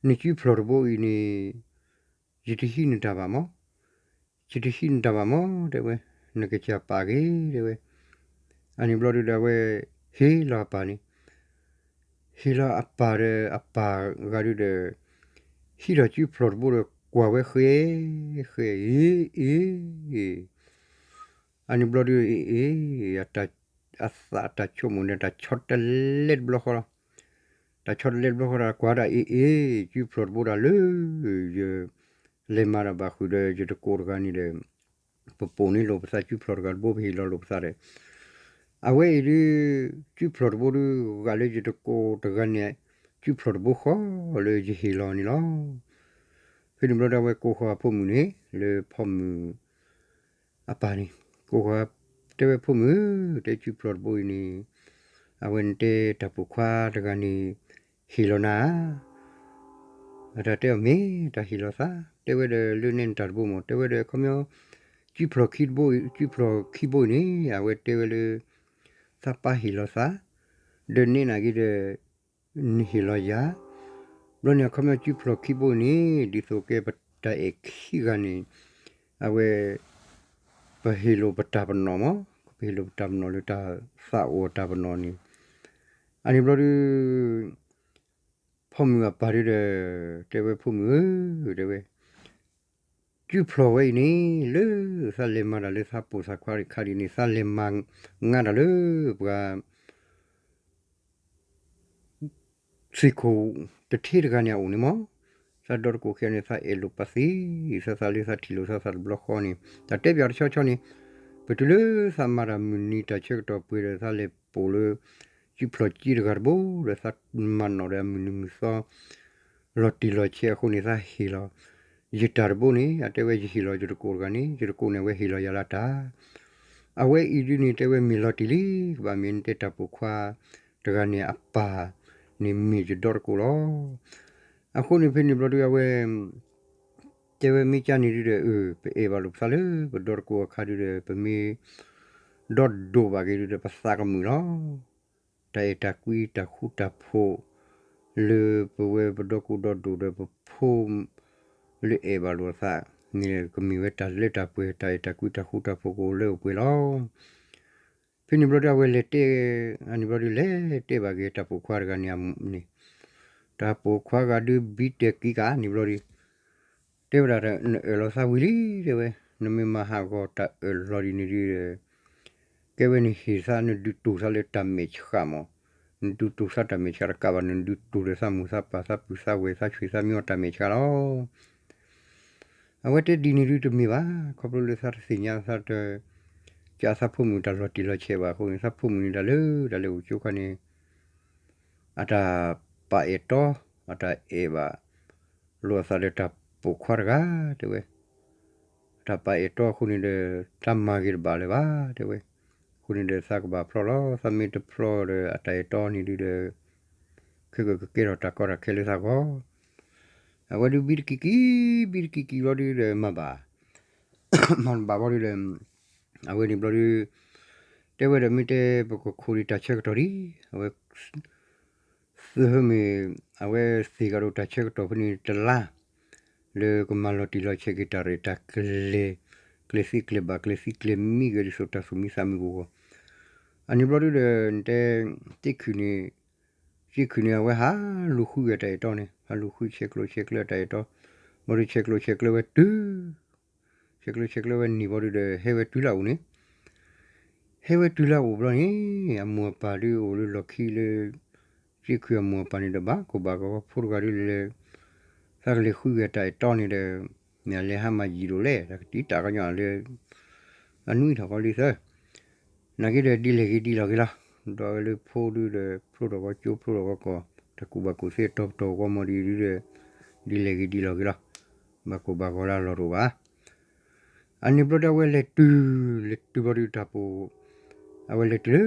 နစုဖျီၣ်တဘိအံၤန့ၣ် ယတဟံးနတၢ်ဘၣ်မး, ယတဟံးနတၢ်ဘၣ်မး တဲဝဲ, နကစၢ်ပာ်က့ၤ တဲဝဲ, အန့ၣ်ဘျီဒုဒီးအဝဲ ဟ့ၣ်လီၤအပၢ်န့ၣ်, ဟ့ၣ်လီၤအပၢ်ဒီးအပၢ်ဂၤဒုဒီး ဟံးထီၣ်စုဖျီၣ်တဘိဒီး ကွၢ်ဝဲဃဲ, ဃဲ, အ့ အ့ အန့ၣ်ဘျီဒု အ့ အ့ အသးတၢ်ဆိကမိၣ်န့ၣ် တၢ်ဆီတလဲတဘျီဃီလီၤ. တၢ်ဆီတလဲတဘျီဃီဒီး ကွၢ်ဒၣ်အ့ အ့ စုဖျီၣ်တဘိဒၣ်လၢ ယလဲၤမၤတၢ်ဘၣ်ဃုာ်ဒီးယတကိးတဂၤန့ၣ်ဒီး ပပိာ်န့ၢ်လိာ်ပသး စုဖျီၣ်တဂၤတဘိ ပဟ့ၣ်လီၤလိာ်ပသးဒီး အဝဲအံၤဒု စုဖျီၣ်တဘိဒု ဂာ်လၢယတကိးတဂၤန့ၣ် စုဖျီၣ်တဘိဃီလၢယဟ့ၣ်လီၤန့ၣ်လီၤ. ဖဲန့ၣ်ဘျီဒီး အဝဲကိးဃီၤအဖိမုၣ်န့ၣ် လၢဖီမုၣ်အပၢ်န့ၣ် ကိးဃီၤ တဲဝဲ ဖိမုၣ်ဧၢ, တဲစုဖျီၣ်တဘိအံၤန့ၣ် အဝဲနတဲတၢ်ပိာ်ခွါတဂၤန့ၣ် ဟ့ၣ်လီၤနၤဧါ. အတၢ်တဲအီၤမ့ၢ်တၢ်ဟ့ၣ်လီၤသး, တဲဝဲဒီးလၢနဲနတၢ်တဘိမး, တဲဝဲဒီးခီပညီ စုဖျီၣ်ခံတဘိ, စုဖျီၣ်ခံဘိအံၤန့ၣ် အဝဲတဲဝဲလၢ သးပၢ်ဟ့ၣ်လီၤသး, ဒီးနဲနာ်က့ဒီး နဟ့ၣ်လီၤယၤ, ဘျီန့ၣ်အခီပညီစုဖျီၣ်ခံဘိအံၤန့ၣ် ဒ်သိးကဲပတၢ်အဲၣ်ခံဂၤန့ၣ် အဝဲ ပဟ့ၣ်လိာ်ပတၢ်ပနီၣ်မး, ပဟ့ၣ်လိာ်ပတၢ်ပနီၣ်လၢတၢ်သးအိၣ်တၢ်ပနီၣ်န့ၣ်, အန့ၣ်ဘျီဒု ဖီမုၢ်အပၢ်ဒုဒီး တဲဝဲ ဖိမုၣ်ဧၢ, တဲဝဲ စုဖျီၣ်ဝဲအံၤန့ၣ် လၢသးလဲၤမၤတၢ်လၢသးပိာ်သးခွါခါဒ်န့ၣ် သးလဲၤမၤငါတၢ်လၢပှၤ သ့ၣ်ခိၣ်တထ့တဂၤန့ၣ်အအိၣ်န့ၣ်မး, သးဒီတကိးခံဂၤန့ၣ် သးအဲၣ်လိာ်ပသံ, သးသးလၢသးထံၣ်လိာ်သးသးတဘျီဃီန့ၣ် တၢ်တဲပၠးတဆီဆီန့ၣ်, ပတုၤလၢသးမၤတၢ်မုၢ်နံၤတၢ်ဆၢကတီၢ်ပှဲၤဒီး သးလဲၤပိာ်လၢ စုဖျီၣ်ကံတဂၤတဘိဒီး သးမၤနီၣ်ဒီးအမုၢ်နံၤမုၢ်သီ လီၤတံၢ်လီၤဆဲးအဃိန့ၣ် သးဟ့ၣ်လီၤ ယတၢ်တဘိန့ၣ် အတဲဝဲ ယဟ့ၣ်လီၤယတကိးတဂၤန့ၣ် ယတကိးန့ၣ် အဝဲဟ့ၣ်လီၤယၤလၢတၢ် အဝဲအံၤဒုန့ၣ် တဲဝဲမ့ၢ်လီၤတံၢ်လံ, ကဘၣ်မ့ၢ်နတဲတၢ်ပိာ်ခွါတဂၤန့ၣ် အပၢ်န့ၣ်မ့ၢ်ယဒီတကိးလီၤ. အဃိန့ၣ် ဖဲန့ၣ်ဘျီဒု အဝဲ တဲဝဲမ့ၢ်ကန့ၣ်ဒုဒီး အၢ ပအဲၣ်ဘၣ်လိာ်ပသးလၢပဒီတကိးအခါဒုဒီး ပမ့ၢ်ဒီဒိၣ်ဘၣ်က့ၤဒုဒီး ပသးကမုာ်လီၤ. တၢ်အဲၣ်တၢ်ကွံတၢ်ဃူတၢ်ဖိး လၢပဝဲပဒီကိၢ်ဒီဒိၣ်ဒီးပဖိ လၢအဲၣ်ဘၣ်လိာ်သးန့ၣ် ကမ့ၢ်ဝဲတၢ်လၢတၢ်ပှဲၤ တၢ်အဲၣ်တၢ်ကွံတၢ်ဃူတၢ်ဖိးကအိၣ်လၢအိၣ်ပှဲၤလီၤ. ဖဲန့ၣ်ဘျီဒုး အဝဲလဲၤတဲ, အန့ၣ်ဘျီဒုး လဲၤတဲဘၣ်က့ၤတၢ်ပိာ်ခွါတဂၤန့ၣ်န့ၣ်, တၢ်ပိာ်ခွါဂၤဒုး ဘံတဲကံကးန့ၣ်ဘျီဒုး, တဲဝဲဒၣ် နအၢၣ်လီၤသးဝံၤလံ တဲဝဲ, နမ့ၢ်မၤဟးဂီၤတၢ်အၢၣ်လီၤဒ်န့ၣ်ဒုး ကဲဝဲနဟ့ၣ်သး နဒုးတိၢ်သးလၢတၢ်မဲာ်ဆှးမး, နဒုးတိၢ်သးတၢ်မဲာ်ဆှးတကးဘၣ် နဒုးတိၢ်ဒီးသးမိၢ်သးပၢ်သးပုၢ်သးဝဲၢ်သးဆွေသးမံအတၢ်မဲာ်ဆှးလီၤ. အဝဲတဲဒ်န့ၣ်ဒုးတမ့ၢ်ဘၣ်, ခီဖျိလၢသးတသ့ၣ်ညါသးတ ကးသးဖိမုၣ်တၢ်လီၤတံၢ်လီၤဆဲးဘၣ်အဃိန့ၣ် သးဖိမုၣ်န့ၣ်တၢ်လၢတၢ်လၢအိၣ်ကၠိခါန့ၣ် အတၢ်ပာ်အဲၣ်တီ, အတၢ်အဲၣ်ဘၣ် လိာ်အသးဒီးတၢ်ပိာ်ခွါတဂၤ တဲဝဲ, တၢ်ပာ်အဲၣ်တီအဃိန့ၣ်ဒီး တၢ်မၤဂ့ၤတဘၣ်လၢၤဘၣ် တဲဝဲ, အဃိန့ၣ်ဒီးသးကဘၣ်ဖျီလီၤ, သးမ့ၢ်တဖျီဒီးအတၢ်အဲၣ်တီန့ၣ်ဒုးဒီး ခဲကကကဲထီၣ်တၢ်ကီတၢ်ခဲလၢသးဂီၢ်, အဝဲဒုးဘံတကံကံ, ဘံတကံကံဘျီဒုးဒီးမၤဘၣ်, မၤဘၣ်ဘျီဒုးဒီး အဝဲန့ၣ်ဘျီဒုး တဲဝဲဒီးမ့ၢ်တဲပကခိးဒံးတၢ်ဆၢကတီၢ်ဒံး, အဝဲ သုဟၢမ့ၢ် အဝဲသ့ၣ်ကဒီးတၢ်ဆၢကတီၢ်ဖဲန့ၣ်တလါ လၢကမၤလီၤတံၢ်လီၤဆဲးက့ၤတၢ်ရဲၣ်တၢ်ကျဲၤ, ကျဲၤသံကျဲၤဘၣ်ကျဲၤသံကျဲၤမံဂ့ၤဒ်သိးတၢ်သူၣ်မံသးမုာ်ကဝီၤ, အန့ၣ်ဘျီဒုးဒီး နတဲ စ့ခုၣ်န့ၣ်, စ့ခုၣ်န့ၣ် အဝဲဟးလူၤဃုဂ့ၤတၢ်အဲၣ်တီန့ၣ်, ဟးလူၤဃုဆဲးကျိးဆဲးကျၢတၢ်အဲၣ်တီ, ဘျီဒုးဆဲးကျိးဆဲးကျၢဝဲတုၤ ဆဲးကျၢဆဲးကျၢဝဲနံၣ်ဘျီဒုးဒီး ဟဲဝဲတုၤလၢအအိၣ်န့ၣ်, ဟဲဝဲတုၤလၢအအိၣ်ဘျီန့ၣ် အမိၢ်အပၢ်ဒုးအိၣ်လၢလီၢ်ခံလၢ စ့ခုၣ်အမိၢ်အပၢ်န့ၣ်ဒီး ဘၣ်ကိၢ်ဘၣ်ဂီၤဖိတဂၤဒုးလဲၤ, သးကလဲၤဃုဂ့ၤတၢ်အဲၣ်တီန့ၣ်ဒီး မ့ၢ်အလဲၤဟးမၤယံာ်ဒိၣ်လဲၣ် တၢ်ကတံာ်တာ်ကညီလၢ အနွံထီၣ်ကီလံသၢ နာ်က့ဒီးဒ်လဲၣ်ဂ့ၤဒ်လဲၣ်ဂ့ၤလီၤ, ဒီးဝဲလၢဖိဒုးဒီး ဖျိထီၣ်ကီကၠိဖျိထီၣ်ကီကီၢ် တၢ်ကူၣ်ဘၣ်ကူၣ်သ့တီၤပတီၢ်ဂီၢ်မီၤဒ်ဒုးဒီး ဒ်လဲၣ်ဂ့ၤဒ်လဲၣ်ဂ့ၤလီၤ, ဘၣ်ကိၢ်ဘၣ်ဂီၤလၢအလီၢ်တအိၣ်ဘၣ်. အန့ၣ်ဘျီဒီးအဝဲလဲၤတုၤ, လဲၤတုၤဘျီဒုးတၢ်ပိာ်, အဝဲလဲၤတုၤလၢ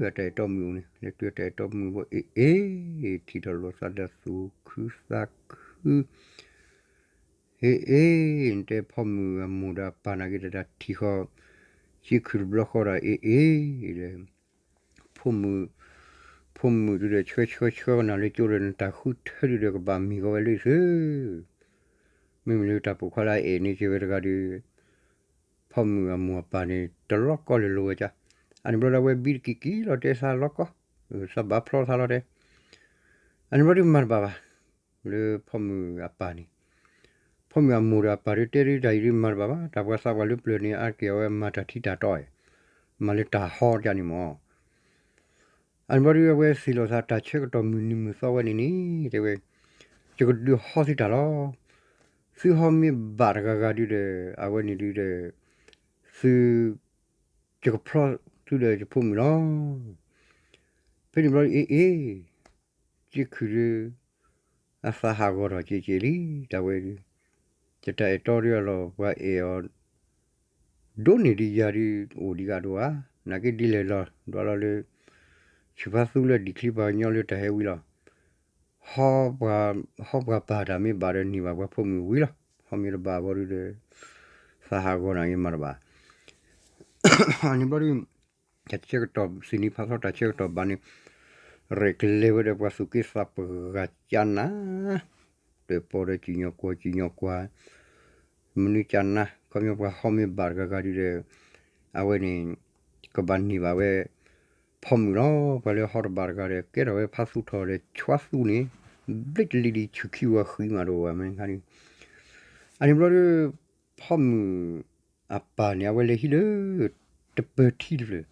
အတၢ်အဲၣ်တီမုၣ်အိၣ်န့ၣ်, လဲၤတုၤအတၢ်အဲၣ်တီမုၣ်ဘျီ အ့ၣ်အ့ၣ်, ထံၣ်ထီၣ်လိာ်သးဒီးသူၣ်ခုသးခု အ့ၣ်အ့ၣ်, နတဲဖိမုၣ်အမိၢ်ဒီးအပၢ်နာ်က့ဒီးတၢ်ထံၣ်ဃီ, စ့ခုၣ်တဘျီဃီဒီးအ့ၣ်အ့ၣ်ဒီး ဖိမုၣ်, ဖိမုၣ်ဒုးဒီးဆှၢဆှၢဆှၢနၤလၢကၠိဒီး နတၢ်ဃုထၢဒုးဒီးကဘၣ်မံၤဃီဝဲလၢသု, မ့မ့ၢ်လၢတၢ်ပိာ်ခွါလၢအအဲၣ်န့ၢ်က့ၤဝဲတဂၤဒီး ဖိမုၣ်အမိၢ်အပၢ်န့ၣ် တလီၤကီလၢၤလိၤဝဲဒၣ်, အန့ၣ်ဘျီဒီးအဝဲဘံတကံကံလီၤတဲသးလီၤကီ, သးဘၣ်ဖျီသးလီၤတဲ အန့ၣ်ဘျီဒုးမၤတဘၣ်ဘၣ်, လၢဖိမုၣ်အပၢ်န့ၣ်, ဖိမုၣ်အမိၢ်ဒီးအပၢ်ဒုးတဲဒုးတၢ်အံၤဒုးမၤတဘၣ်ဘၣ်, တၢ်ပှၤသးပှၢ်လၢပျၢၤန့ၣ် အါတက့ၢ်အဝဲမၤတၢ်ထံတၢ်တီအံၤ, မၤလၢတၢ်ဟီဒ်န့ၣ်မး အန့ၣ်ဘျီဒုးအဝဲသ့ၣ်လီၤသးတၢ်ဆၢကတီၢ်မုၢ်နံၤမုၢ်သီဝဲန့ၣ်န့ၣ် တဲဝဲ, ယကဒုးဟီသုတၢ်လီၤ, သုဟီမ့ၢ်ဘၣ်တဂၤဂၤဒုးဒီး အဝဲန့ၣ်ဒုးဒီး သု ယကဖျီသုဒီးယဖိမုၣ်လီၤ. ဖဲန့ၣ်ဘျီဒုး အ့ၣ်အ့ၣ်, စ့ခုၣ်ဒုး အသးဟးဂီၤထီၣ်က့ၤက့ၤလံ, တၢ်ဝဲဒုး ယတၢ်အဲၣ်တီဒုးအလီၢ် ပှၤအဲၣ်အီၤ ဒိၣ်န့ၢ်ဒံးယၤဒုး အိၣ်ဒံးဂၤဒိၣ်ဧါ, နာ်က့ဒ်လဲၣ်လီၤ ဒွးလီၤလၢ ဆူးဖးသူလၢဒံၣ်ချံပှၤကညီလၢတၢ်ဟဲဝံလီၤ. ဟီပှၤပာ်တၢ်မ့ၢ်ဘၣ်ဒီးန့ၢ်ဘၣ်ပှၤဖိမုၣ်ဝံလီၤ. ဟီမ့ၢ်တဘၣ်ဘျီဒုးဒီး သးဟးဂီၤန့ၣ်မၤတဘၣ်. န့ၣ်ဘျီဒုး တၢ်ဆၢကတီၢ် သ့ၣ်နံၤဖးထီတၢ်ဆၢကတီၢ်ဘၣ်န့ၣ် ရဲၣ်ကျဲၤဝဲဒီးပှၤသူၣ်က့သးပှၢ်ဂၤကၠါနၤ တၢၣ်ပီၣ်ဒီးကံၣ်ညီၣ်ကွီၢ် ကံၣ်ညီၣ်ကွီၢ် မနုၤကၠါနၤ ခီပညီပှၤဟီမ့ၢ်ဘၣ်တဂၤဂၤဒုးဒီး အဝဲန့ၣ် ကဘၣ်န့ၢ်ဘၣ်ဝဲ ဖိမုၣ်လီၤ. ပှၤလၢဟီတဘၣ်တဂၤဒီး ကဲထီၣ်ဝဲဖါသူထီၣ်ဒီး ဆှါသူန့ၣ် ဘျ့တလံၤဒံး ဆူၣ်ခံဝီဃံမးတအိၣ်ဘၣ်မ့ၢ်ခါန့ၣ် အန့ၣ်ဘျီဒုး ဖိမုၣ်အပၢ်န့ၣ် အဝဲလဲၤဟံးလၢ တပၢၤထံတဖျၢၣ်,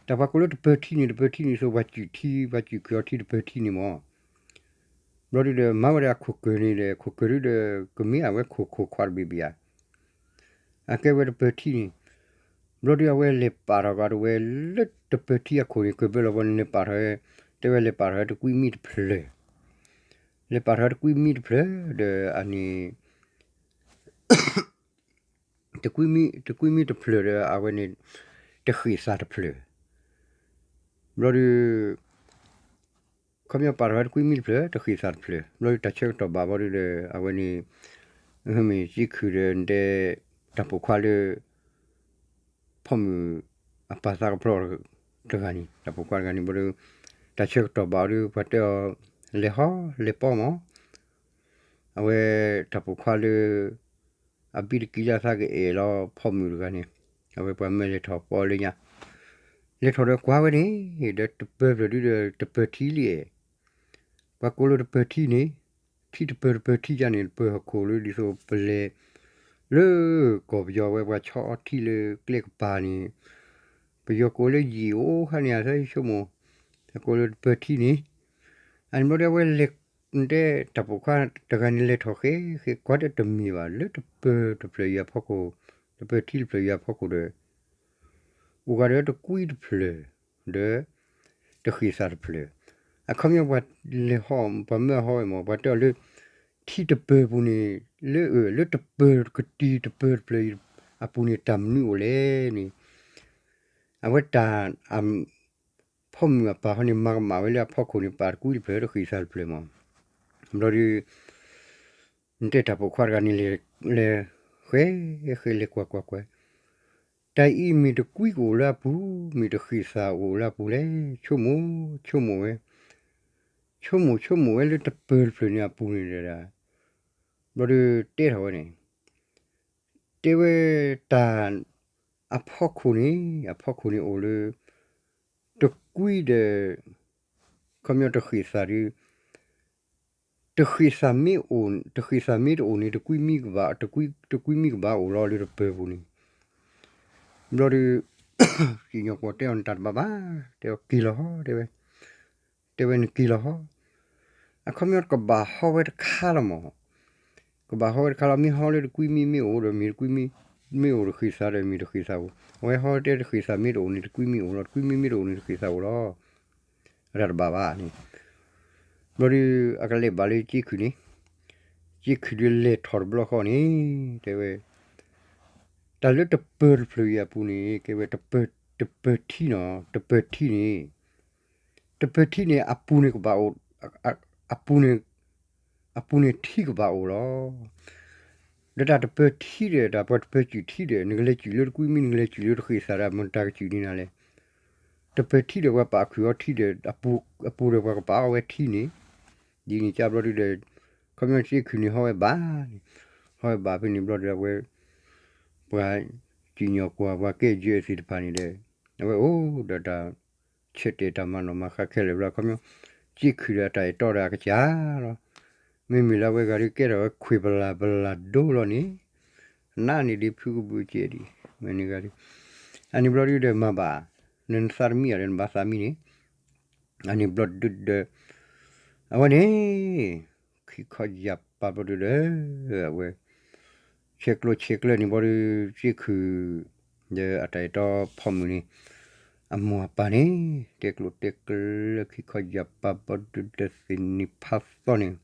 တၢ်ပှၤကိးလၢတပၢၤထံန့ၣ် တပၢၤထံန့ၣ် ဆိပှၤစုၣ်ထံ ပှၤစုၣ်ခုးအီၤထံတပၢၤထံန့ၣ်မး ဘျီဒုးဒီး မၤဝဲဒၣ်အခိၣ်ကၢၢ်န့ၣ်ဒီး ခိၣ်ကၢၢ်ဒုးဒီး ကမ့ၢ်အဝဲခိၣ်ခိၣ်ခွါတဘ့ၣ်ဘ့ၣ်ဧါ. အကဲဝဲတပၢၤထံန့ၣ် ဘျီဒုးအဝဲလဲၤပာ်ထီၣ်ကဒီးဝဲလၢတပၢၤထံအခိၣ်န့ၣ် ကၢၢ်ဘၢလီၤဘီန့ၣ် လဲၤပာ်ထီၣ်ဝဲ တဲဝဲလဲၤပာ်ထီၣ်ဝဲတကွံမံတဖျၢၣ်, လဲၤပာ်ထီၣ်ဝဲတကွံမံတဖျၢၣ်ဒီးအန့ၣ် တကွံမံ တကွံမံတဖျၢၣ်ဒီး အဝဲန့ၣ် တဃ့ၢ်သးတဖျၢၣ်, ဘျီဒုး ခီပညီပာ်ထီၣ်ဝဲတကွံမံတဖျၢၣ် တဃ့ၢ်သးတဖျၢၣ် ဘျီဒုးတၢ်ဆၢကတီၢ်ဘၣ်ဘျီဒုးဒီး အဝဲန့ၣ် မ့ၢ်စ့ခုၣ်ဒီး နတဲ တၢ်ပိာ်ခွါလၢ ဖိမုၣ်အပၢ်သးကဖျီတဂၤန့ၣ် တၢ်ပိာ်ခွါတဂၤန့ၣ် ဘျီဒုး တၢ်ဆၢကတီၢ်ဘၣ်အီၤဒုး ပှၤတဲအီၤ လဲၤဟီ လဲၤပီမး အဝဲတၢ်ပိာ်ခွါလၢ အဘံတကံလၢအသးကအဲၣ်လီၤဖိမုၣ်တဂၤန့ၣ် အဝဲပှၤမၢလဲၤထီၣ်ပီလၢညါ, လဲၤထီၣ်ဒီးကွၢ်ဝဲန့ၣ် ဒီးတပၢၤဖျၢၣ်ဒုဒီးတပၢၤထံလံ, ပှၤကိးလၢတပၢၤထံန့ၣ်, ထံတပၢၤတပၢၤထံယါန့ၣ် တပၢၤဟီၣ်ခိၣ်လၢ ဒ်သိးပလဲၤ လၢကီၢ်ပယီၤဝဲ ပှၤဆီထံလၢကျဲကပၤန့ၣ်, ပယီၤကိးလၢယံာ်အိၣ်ခါန့ၣ် အသးဆိကမိၣ်, အကိးလၢတပၢၤထံန့ၣ်, အန့ၣ်ဘျီဒီးအဝဲလဲၤ တဲတၢ်ပိာ်ခွါတဂၤန့ၣ် လဲၤထီၣ်ဃဲဃဲ ကွၢ်ဒီးတမ့ၢ်ဘၣ် လၢတပၢၤတဖျၢၣ်အံၤအဖီခိၣ်, တပၢၤထံတဖျၢၣ်အံၤအဖီခိၣ်ဒီး အိၣ်ဂၤဒီးတကွံတဖျၢၣ်, ဒီး တဃ့ၢ်သးတဖျၢၣ်, အခီပညီပှၤလဲၤဟီ ပှၤမၢဟီဝဲမး ပှၤတဲအီၤလၢ ထံတပၢၤပူၤန့ၣ်, လၢ လၢတပၢၤကတံၤတပၢၤတဖျၢၣ်အံၤအပူၤန့ၣ် တၢ်မနုၤအိၣ်လဲၣ်န့ၣ်, အဝဲတၢ် ဖီမုၢ်အပၢ်ဟီန့ၣ် မၤကမၣ်ဝဲလၢအဖီခိၣ်န့ၣ် ပာ်တကွံတဖျၢၣ် တဃ့ၢ်သးတဖျၢၣ်မး, ဘျီဒီး နတဲတၢ်ပိာ်ခွါတဂၤန့ၣ် လဲၤ ဃဲ ဃဲလဲၤကွၢ်ကွၢ်ကွၢ်, တၢ်အံၤမ့ၢ်တကွံကအိၣ်လၢအပူၤ, မ့ၢ်တဃ့ၢ်သးအိၣ်လၢအပူၤလဲၣ်, ဆိကမိၣ် ဆိကမိၣ်ဝဲ, ဆိကမိၣ် ဆိကမိၣ်ဝဲလၢတပၢၤတဖျၢၣ်န့ၣ်အပူၤန့ၣ်ဒီး, ဘျီဒီးတဲထီၣ်ဝဲန့ၣ်, တဲဝဲတၢ် အဖီခိၣ်န့ၣ်, အဖီခိၣ်န့ၣ်အိၣ်လၢ တကွံဒီး ခီပညီတဃ့ၢ်သးဒီး တဃ့ၢ်သးမ့ၢ်အိၣ်, တဃ့ၢ်သးမ့ၢ်တအိၣ်န့ၣ် တကွံမံကဘၣ်, တကွံမံကဘၣ်အိၣ်လီၤလၢတပၢၤပူၤန့ၣ်, ဘျီဒီး စံၣ်ညီၣ်ကွီၢ်တဲအီၤ နတၢ်တဘၣ်ဘၣ်, တဲအီၤက့ၤလီၤဟီ တဲဝဲ, တဲဝဲနက့ၤလီၤဟီ, အခီပညီကဘၣ်ဟီဝဲတခါလီၤမး, ကဘၣ်ဟီဝဲတခါလီၤ မ့ၢ်ဟီလၢတကွံမံမ့ၢ်အိၣ်ဒီး မ့ၢ်တကွံမံ မ့ၢ်အိၣ်တဃ့ၢ်သးဒီး မ့ၢ်တဃ့ၢ်သးအိၣ်, အဝဲဟီတဲတဃ့ၢ်သးမ့ၢ်တအိၣ်န့ၣ် တကွံမံအိၣ်လီၤ, တကွံမံမ့ၢ်တအိၣ်န့ၣ် တဃ့ၢ်သးအိၣ်လီၤ, အတၢ်တဘၣ်ဘၣ်န့ၣ်, ဘျီဒီး အကလဲၤဘၣ်လၢက့ခုၣ်န့ၣ်, က့ခုၣ်ဒီးလဲၤထီၣ်တဘျီဃီန့ၣ်, တဲဝဲ တၢ်လၢတပၢၤတဖျၢၣ်အံၤအပူၤန့ၣ် ကဲဝဲ တပၢၤထံနီၤ, တပၢၤထံန့ၣ်, တပၢၤထံန့ၣ် အပူၤန့ၣ်ကဘၣ်အိၣ်, အပူၤန့ၣ်, အပူၤန့ၣ်ထံကဘၣ်အိၣ်လီၤ, ဒီးတၢ်တပၢၤထံဒီး တၢ်ပှၤတပၢၤစုၣ်ထံဒီး နကလဲၤစုၣ်လၢတကွံမံ နကလဲၤစုၣ်လၢတဃ့ၢ်သးဒီး မတၤကစုၣ်န့ၢ်နၤလဲၣ်, တပၢၤထံဒီးပှၤပာ်ခုၣ်အီၤထံဒီး, အပူၤဒီးပှၤကပာ်အီၤဝဲထံန့ၣ်, ဒ်န့ၣ်ကဘျီဒုဒီး, ခီပညီက့ခုၣ်န့ၣ်ဟီဝဲဘၣ်န့ၣ်, ဟီဝဲဘၣ်ဖဲန့ၣ်ဘျီဒီးအဝဲ, ပှၤစံၣ်ညီၣ်ကွီၢ် ပှၤကဲယဲၢ်သ့ၣ်တဖၣ်န့ၣ်ဒီး, အဝဲအိၣ်ဒီးတၢ် ဆၢတဲာ်တၢ်မၤနီၣ်မၤဃါခဲလၢာ်ဘျီ ခီပညီ, က့ခုၣ်ဒီးအတၢ်အဲၣ်တီဒီးအကစၢ်လီၤ, မ့မ့ၢ်လၢအဝဲဂၤဒုးကဲထီၣ်ဝဲခွ့ၣ်ပလၢ်ပလၢ်ဒိလီၤန့ၣ်, နးန့ၣ်ဒ်ဖုကဘုးကဲဒံး, မ့ၢ်န့ၣ်ဂၤဒုး, အန့ၣ်ဘျီဒုဒီးမၤဘၣ်, နသးတမံအီၤဒီးနဘၣ်သးမံန့ၣ်, အန့ၣ်ဘျီဒုဒီး, အဝဲန့ၣ်, ခံခီယၢ်ပၤဘျီဒုဒီး, အဝဲ, ဆဲးကျိးဆဲးကျၢန့ၣ်ဘျီဒု, က့ခုၣ်, ဒီးအတၢ်အဲၣ်တီဖီမုၢ်န့ၣ်, အမိၢ်အပၢ်န့ၣ်, တဲကျိးတဲကျၢခံခီယၢ်ပၤဘျီဒုဒီးသ့ၣ်နံၤဖးသီန့ၣ်,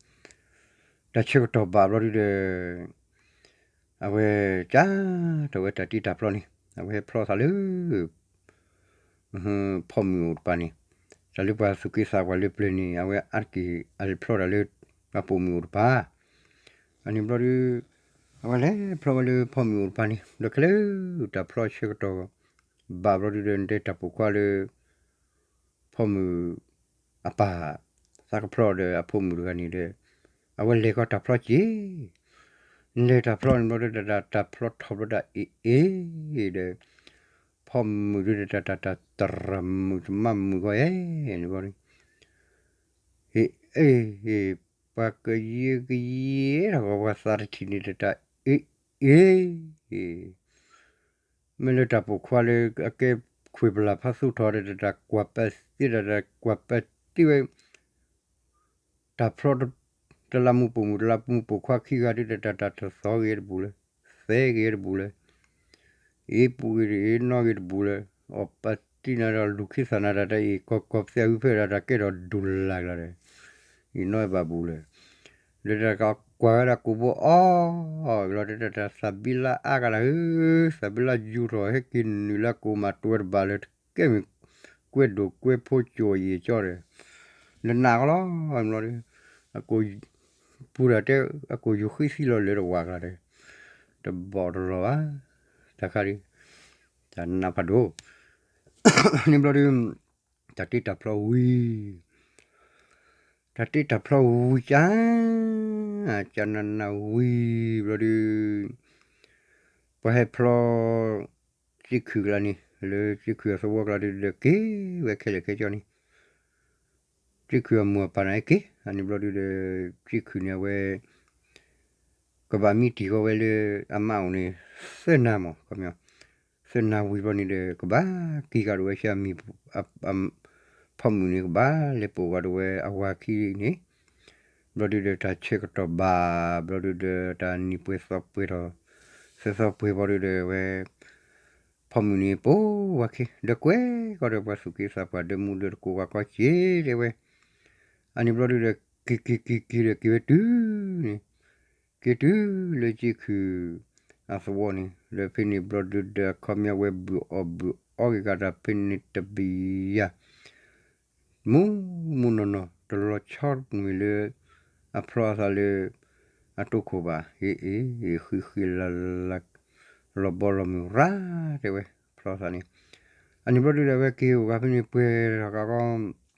တၢ်ဆၢကတီၢ်ဘၣ်ဘျီဒုဒီး အဝဲကၢ်ထီၣ်ဝဲတၢ်တ့တၢ်ဖျီန့ၣ်, အဝဲဟဲဖျီသးလၢ ဖီမုၢ်အိၣ်တပၤန့ၣ်, တၢ်လၢပှၤသူၣ်က့သးပှၢ်လၢပျၢၤန့ၣ် အဝဲအါတက့ၢ်အလဲၤဖျီတၢ်လၢ အပိာ်မုၣ်အိၣ်တပၤ, အန့ၣ်ဘျီဒု အဝဲလဲၤဖျီဝဲလၢဖီမုၢ်အိၣ်တပၤန့ၣ် ဒီးခဲလၢာ်တၢ်ဖျီဆၢကတီၢ် ဘၣ်ဘျီဒုဒီး နတဲတၢ်ပိာ်ခွါလၢ ဖီမုၢ်အပၢ် သးကဖျီဒီးအဖိမုၣ်တဂၤန့ၣ်ဒီး အဝဲလဲၤကီးတၢ်ဖျီက့ၤ, လဲၤတၢ်ဖျီန့ၣ်ဘျီဒု တၢ်တၢ်တၢ်ဖျီထီၣ်ဘျီတၢ်အ့ၣ်အ့ၣ်ဒီး ဖီမုၢ်ဒုဒီးတၢ်တၢ်တၢ်တရၢ်မုၣ်တမါမုၣ်ဂီၢ်အဲၣ်န့ၣ်ဘျီဒု ဟ့ၣ်အ့ၣ်ဟ့ၣ် ပှၤကယဲကယဲထီၣ်ဂီၤပှၤသးတထံၣ်န့ၣ်တၢ်တၢ်အ့ၣ်အ့ၣ် မ့ၢ်လၢတၢ်ပိာ်ခွါလၢအကဲခွ့ၣ်ပလၢ်ဖးသူထီၣ်ဒီးတၢ်တၢ်ကွၢ်ပသ့ဒီးတၢ်ကွၢ်ပသ့ဝဲ တၢ်ဖျီ တလးမူပိာ်မုၣ် တလးမူပိာ်ခွါခံဂၤဒုဒီးတၢ်တၢ်တသီဂ့ၤတဘူးလၢၤ, သဲဂ့ၤတဘူးလၢၤ, အ့ၣ်ပူၤဂ့ၤတအ့ၣ်နီၣ်ဂ့ၤတဘူးလၢၤ, အီၣ်ပသံနၤဒီးလူၤခ့သးနၤတၢ်တၢ်အ့ၣ်ကီၢ်ကီၢ်ပသ့အဂုၢ်ဖဲဒၣ်တၢ်ကဲထီၣ်ဒူၣ်လၢ်ကျါဒီး အ့ၣ်နီၣ်ဘၣ်ဘူးလၢၤ, လၢတၢ်ကကွၢ်ဝဲဒၣ်ကိာ်ဘိအီၣ်လီၤ တၢ်တၢ်သးဘံလၢအါကလၤဧၢ, သးဘံလၢယူၤထီၣ်ဟဲက့ၤနုာ်လၢကိာ်မးတွဲတဘၣ်လၢၤ ကဲမ့ၢ်ကွဲဒိၣ်ကွဲဖိကၠိၣ်ယံာ်ကၠီဒီး လၢနးကီလီၤ, ဘျီဒီး အကိာ်ပူၤတၢ်တဲ အကိာ်ယူၤဃံသံလီၤလၢတဝးကျါဒီး တဘီၣ်တလီၤဘၣ်, တၢ်ခါဒီး တၢ်နးဖးဒိၣ်, န့ၣ်ဘျီဒီး တၢ်တ့တၢ်ဖျီဝံၤ တၢ်တ့တၢ်ဖျီဝံၤကၢ်, ကၢ်နးနးဝံၤဘျီဒီး ပှၤဟဲဖျီ စ့ခုၣ်ကျါန့ၣ် လၢကၠ့ခုၣ်အသဝီကျါဒုဒီး က့ၤဝဲခဲလၢာ်ခဲကၠီန့ၣ် ကၠ့ခုၣ်အမိၢ်အပၢ်န့ၣ်က့ၤ, အန့ၣ်ဘျီဒုဒီး ကၠ့ခုၣ်န့ၣ်အဝဲ ကဘၣ်မံတံၢ်ဃီဝဲလၢအမါအိၣ်န့ၣ် သၢနၤမး, သၢနၤဝံၤဘျီန့ၣ်ဒီး ကဘၣ်က့ၤကဒီးဝဲဆူအမံၤ, ဖီမုၣ်န့ၣ် ကဘၣ်လဲၤပိာ်ကဒီးဝဲအဝၤခံန့ၣ်, ဘျီဒုဒီး တၢ်ဆၢကတီၢ်ဘၣ်, ဘျီဒုဒီး တၢ်နံၤပှဲၤသီပှဲၤထီၣ်, သၢသီပှဲၤဘျီဒုဒီး အဝဲ ဖီမုၣ်န့ၣ် ပိာ်ဝၤခံ ဒီးကွဲကီဒီးပှၤသူၣ်က့သးပှၢ် ဒီးမူဒီးတကိးဝၤကီက့ၤတဲဝဲ, အန့ၣ်ဘျီဒုဒီး က့ၤက့ၤက့ၤက့ၤဒီး က့ၤဝဲတုၤန့ၣ်, က့ၤတုၤလၢကၠ့ခုၣ်အသဝီန့ၣ်, ဒီးဖဲန့ၣ်ဘျီဒုဒီး အခီပညီဝဲဘုၣ်အီၣ်ဘုၣ်အီက့ၤကဒီးဖဲန့ၣ်တဘျီယၤ, မူမူနီၢ်နီၢ် တလီၤဆီမ့ၢ်လၢ အဖျီအသးလၢ အတိခိၣ်ဘၣ်, အ့ၣ်အ့ၣ် ဃံဃံလၤလၤ လီၤဘီလီၤမုၢ်ရၤ တဲဝဲ, ဖျီအသးန့ၣ်, အန့ၣ်ဘျီဒုဒီး အဝဲက့ၤအိၣ်ဂၤဖဲန့ၣ် ပှဲၤထီၣ်ကါကီ တသီ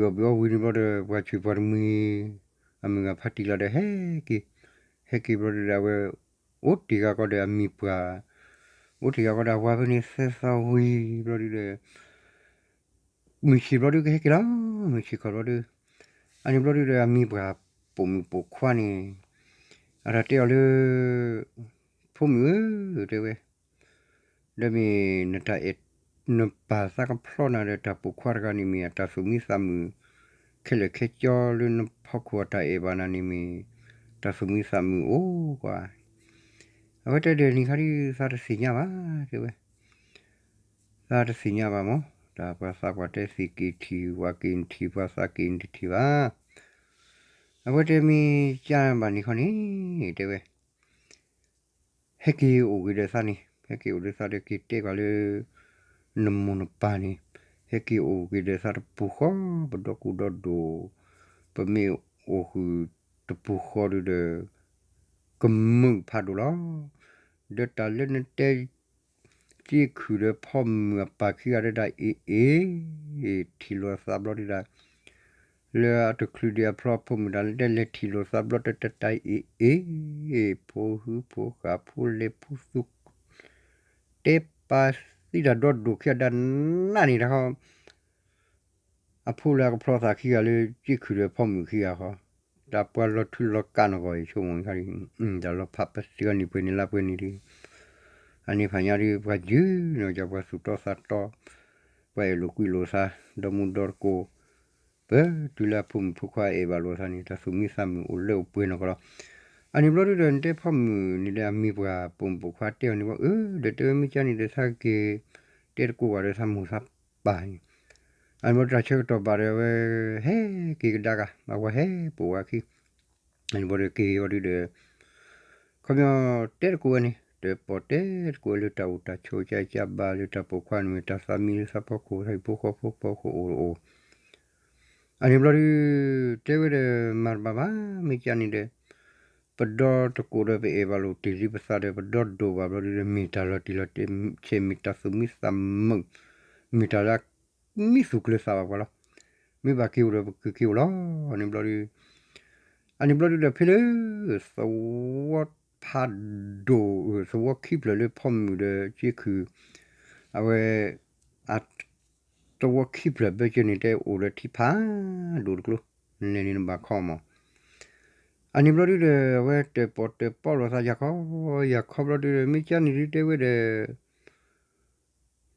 ဘျီဒုဒီး ဘုၣ်အီၣ်ဘုၣ်အီဝံၤန့ၣ်ဘျီဒီး ပှၤဆံးပှၤတမှံၤ အမုၢ်ဂၤဖးတံၢ်လီၤဒီး ဟဲက့ၤ, ဟဲက့ၤဘျီဒုဒီး အဝဲ အိၣ်တ့ၢ်ဂၤကီဒီးအမံၤပှၢ်, အိၣ်တ့ၢ်ဂၤကီဒီးအဝၤဖဲန့ၣ် သၢသီဝံၤဘျီဒုဒီး မုၢ်ဆ့ၣ်ဘျီဒုကဟဲက့ၤလီၤ, မုၢ်ဆ့ၣ်ခီဘျီဒု, အန့ၣ်ဘျီဒုဒီး အမံၤပှၢ်ပိာ်မုၣ်ပိာ်ခွါန့ၣ် အတၢ်တဲအီၤလၢ ဖိမုၣ်ဧၢ တဲဝဲ, ဒီးမ့ၢ်နတၢ်အဲၣ် နပၢ်သးကဖျီနၤဒီး တၢ်ပိာ်ခွါတဂၤန့ၣ်မ့ၢ် အတၢ်သူၣ်မံသးမုာ် ခဲလၢာ်ခဲဆ့လၢနဖီခိၣ်အတၢ်အဲၣ်ဘၣ်နၤန့ၣ်မ့ၢ် တၢ်သူၣ်မံသးမုာ်အိၣ်ကွၢ်, အဝဲတဲဒီး နံၤခါဒ်သးတသ့ၣ်ညါဘၣ် တဲဝဲ, သးတသ့ၣ်ညါဘၣ်မး, တၢ်ပှၤသးပှၢ်တဲသ့ၣ်က့ၤထံၣ် ဝၤက့ၤထံၣ် ပှၤသးက့ၤတထံၣ်ဘၣ်, အဝဲတဲမ့ၢ်ကဘၣ်န့ၣ်ခီန့ၣ် တဲဝဲ ဟဲက့ၤအိၣ်ဂ့ၤဒီးသးန့ၣ်, ဟဲက့ၤအိၣ်ဒီးသးဒီး က့ၤတဲကွၢ်လၢ နမိၢ်နပၢ်န့ၣ်, ဟဲက့ၤအိၣ်ဂ့ၤဒီးသးတပူၤဃီ, ပဒီကူဒီဒိၣ်, ပမ့ၢ်အိၣ်ဃုာ်တပူၤဃီဒုဒီး ကမုာ်ဖးဒိၣ်လီၤ. ဒီးတၢ်လၢနတဲ ကၠ့ခုၣ်ဒီးဖီမုၢ်အပၢ်ခံဂၤဒီး တၢ်အ့ၣ်အ့ၣ် ထံၣ်လိာ်သးဘျီဒုဒီး လၢအတချုးဒံးအဖျီ အဖိမုၣ်တၢ်လၢတဲလဲၤထံၣ်လိာ်သးဘျီ တၢ်တၢ်အ့ၣ်အ့ၣ်, ဖိဟုဖိဃာ် ဖိလဲၤဖိသူ တဲပာ်သံတၢ်ဒီဒိၣ်ခံဂၤဒၣ်နးန့ၣ်တခီ, အဖိလၢအကဖျီသးခံဂၤလၢကၠ့ခုၣ်ဒီးဖီမုၢ်ခံဂၤဃီ, တၢ်ပှၤလီၤထူလီၤကးနဂီၢ်အံၤ ဆိကမိၣ်ခါ, တၢ်လီၤဖးပသံအီၤနံၣ်ပှဲၤနံၣ်လါပှဲၤနံၣ်ဒီး အန့ၣ်ဖးညါဒုး ပှၤယုၢ်န့ၣ် ကၠီပှၤသူၣ်တီသးတီ, ပှၤအဲၣ်လိာ်ကွံလိာ်သး, ဒီမူဒီတကိး, ပတုၤလၢအဖိမုၣ်ဖိခွါအဲၣ်ဘၣ်လိာ်သးန့ၣ် တၢ်သူၣ်မံသးမုာ်အိၣ်လၢအိၣ်ပှဲၤနီၢ်ကီၢ်လီၤ. အန့ၣ်ဘျီဒုဒီး နတဲဖီမုၢ်န့ၣ်ဒီး အမံၤပှၢ်ပိာ်မုၣ်ပိာ်ခွါတဲအီၤန့ၣ်ဘျီ, အၢ ဒီးတဲဝဲမ့ၢ်ကါန့ၣ်ဒီး သးက့ၤတဲတကိးဘၣ်ဒီးသးမိၢ်သးပၢ်န့ၣ်, အန့ၣ်ဘျီတၢ်ဆၢကတီၢ်ဘၣ်ဒီး အဝဲဟဲက့ၤကဒါက့ၤ အဝၤဟဲပိာ်ဝၤခံ အန့ၣ်ဘျီဒီးက့ၤဝံၤဒုဒီး ခီပညီတဲတကိးဝဲန့ၣ် တပီၢ်တဲတကိးဝဲလၢတၢ်အိၣ်တၢ်ဆိး ကၢကၢဘၣ်လၢတၢ်ပိာ်ခွါန့ၣ်မ့ၢ် တၢ်သးမံလၢသးဖီခိၣ် သးဟံၣ်ဖိဃီဖိဖီခိၣ်အိၣ်တအိၣ်, အန့ၣ်ဘျီဒု တဲဝဲဒီး မၤတဘၣ်ဘၣ် မ့ၢ်ကါန့ၣ်ဒီး ပဒီတကိးဒီးပအဲၣ်ဘၣ်လိာ်တ့ၢ်လံပသးဒီး ပဒီဒိၣ်ဘၣ်ဘျီဒုဒီး မ့ၢ်တၢ်လီၤတံၢ်လီၤဆဲး မ့ၢ်တၢ်သူၣ်မံသးမုာ် မ့ၢ်တၢ်လၢ မံသူၣ်ကျၢၤသးဘၣ်ပှၤလီၤ. မ့ၢ်ဘၣ်က့ၤအိၣ်ဒီးပကက့ၤအိၣ်လီၤ. အန့ၣ်ဘျီဒု အန့ၣ်ဘျီဒုဒီးဖဲလၢ သဝီဖးဒိၣ် သဝီခံဖျၢၣ်လၢဖီမုၢ်ဒီးကၠ့ခုၣ် အဝဲ အ သဝီခံဖျၢၣ်ဘၢကၠၢန့ၣ် တဲအိၣ်ဒီးထံဖးဒိၣ်တကျိၤ လဲၤန့ၣ်နဘၣ်ခီမး. အန့ၣ်ဘျီဒုဒီး အဝဲတၢၣ်ပီၣ်တၢၣ်ပီလိာ်သး ယၤခီ ယၤခီဘျီဒုဒီး မ့ၢ်ကါန့ၣ်ဒုတဲဝဲဒီး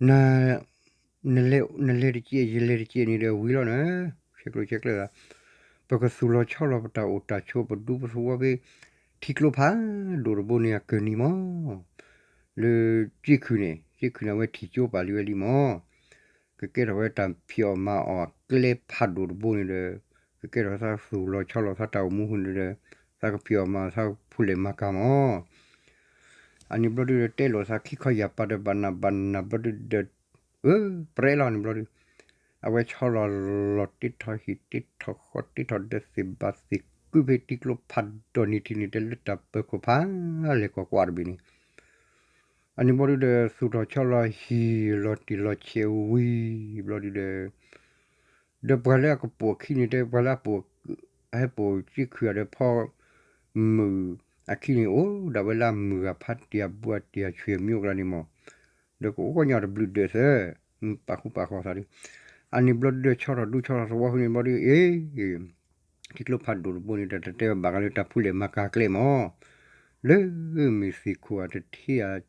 န နလဲၤတစဲး ယလဲၤတစဲးန့ၣ်ဒီးဝံၤလီၤန့ၣ် ဆဲးကျိးဆဲးကျၢသး ပကသူၣ်လီၤဆီလီၤပတၢ်အိၣ်တၢ်ဆိး ပဒူပသဝီဖဲ ထံကျိဖးဒိၣ်တဘိန့ၣ်အကၢၢ်နံၤမး လၢကၠ့ခုၣ်န့ၣ် ကၠ့ခုၣ်န့ၣ် အဝဲထံၣ်ကၠိပာ်လံဝဲလံမး ကကဲထီၣ်ဝဲတၢ်ဖံးအီၣ်မၤအီၣ်အကျဲဖးဒိၣ်တဘိန့ၣ်ဒီး ကကဲထီၣ်သးသူၣ်လီၤဆီလီၤသးတၢ်အိၣ်မူဃုာ်န့ၣ်ဒီး သးကဖံးအီၣ်မၤအီၣ်သးဖိလဲၣ်မၤကၤမး. အန့ၣ်ဘျီဒုဒီး တဲလိာ်သးခံခီယၢ်ပၤဒီး ဘၣ်နၢ်ဘၣ်နၢ်ဘျီဒုဒီး အၢ ပြဲလီၤန့ၣ်ဘျီဒု အဝဲဆီလီၤလီၤတ့ထီၣ်ဟံၣ်တ့ထီၣ်ဃီတ့ထီၣ်ဒီးသ့ၣ်ဘၣ်သ့ၣ်ကုဖဲထံကျိဖးဒိၣ်နံၤထံးန့ၣ် တဲလၢတၢ်ပၢၤခိၣ်ဖးလဲၢ်ကွၢ်ကွၢ်တဘ့ၣ်န့ၣ် အန့ၣ်ဘျီဒုဒီး သူၣ်ထီၣ်ဆီလီၤဟံၣ်လီၤတံၢ်လီၤဆဲးဝံၤဘျီဒုဒီး ဒီးပှၤလၢအကပိာ်ခံန့ၣ်တဲ ပှၤလၢအပိာ် ဟဲပိာ်ကၠ့ခုၣ်ဒီးဖီမုၢ် အခံန့ၣ်အိၣ်ဒၣ်ဝဲလၢအမုၢ်ဂၤဖးတံၢ်အဘူးအတံၢ်အဆွေမျိုးအကျါန့ၣ်မး, ဒီးကအိၣ်ကီၢ်ညီတဘျုးဒၢးသၢ, ပာ်ဃူပာ်ဃီသးဒီး, အန့ၣ်ဘျီဒုဒီးဆီထီၣ်ဒူဆီထီၣ်သဝီဖဲန့ၣ်ဘျီဒီး အ့ ထံကျိဖးဒိၣ်တဘိန့ၣ် တၢ်တတဲဝဲဘၣ်ဃးလၢတၢ်ဖူးလဲၣ်မၤကၤကျဲမး, လၢမ့ၢ်သ့ၣ်ခိၣ်အတထံၣ်အ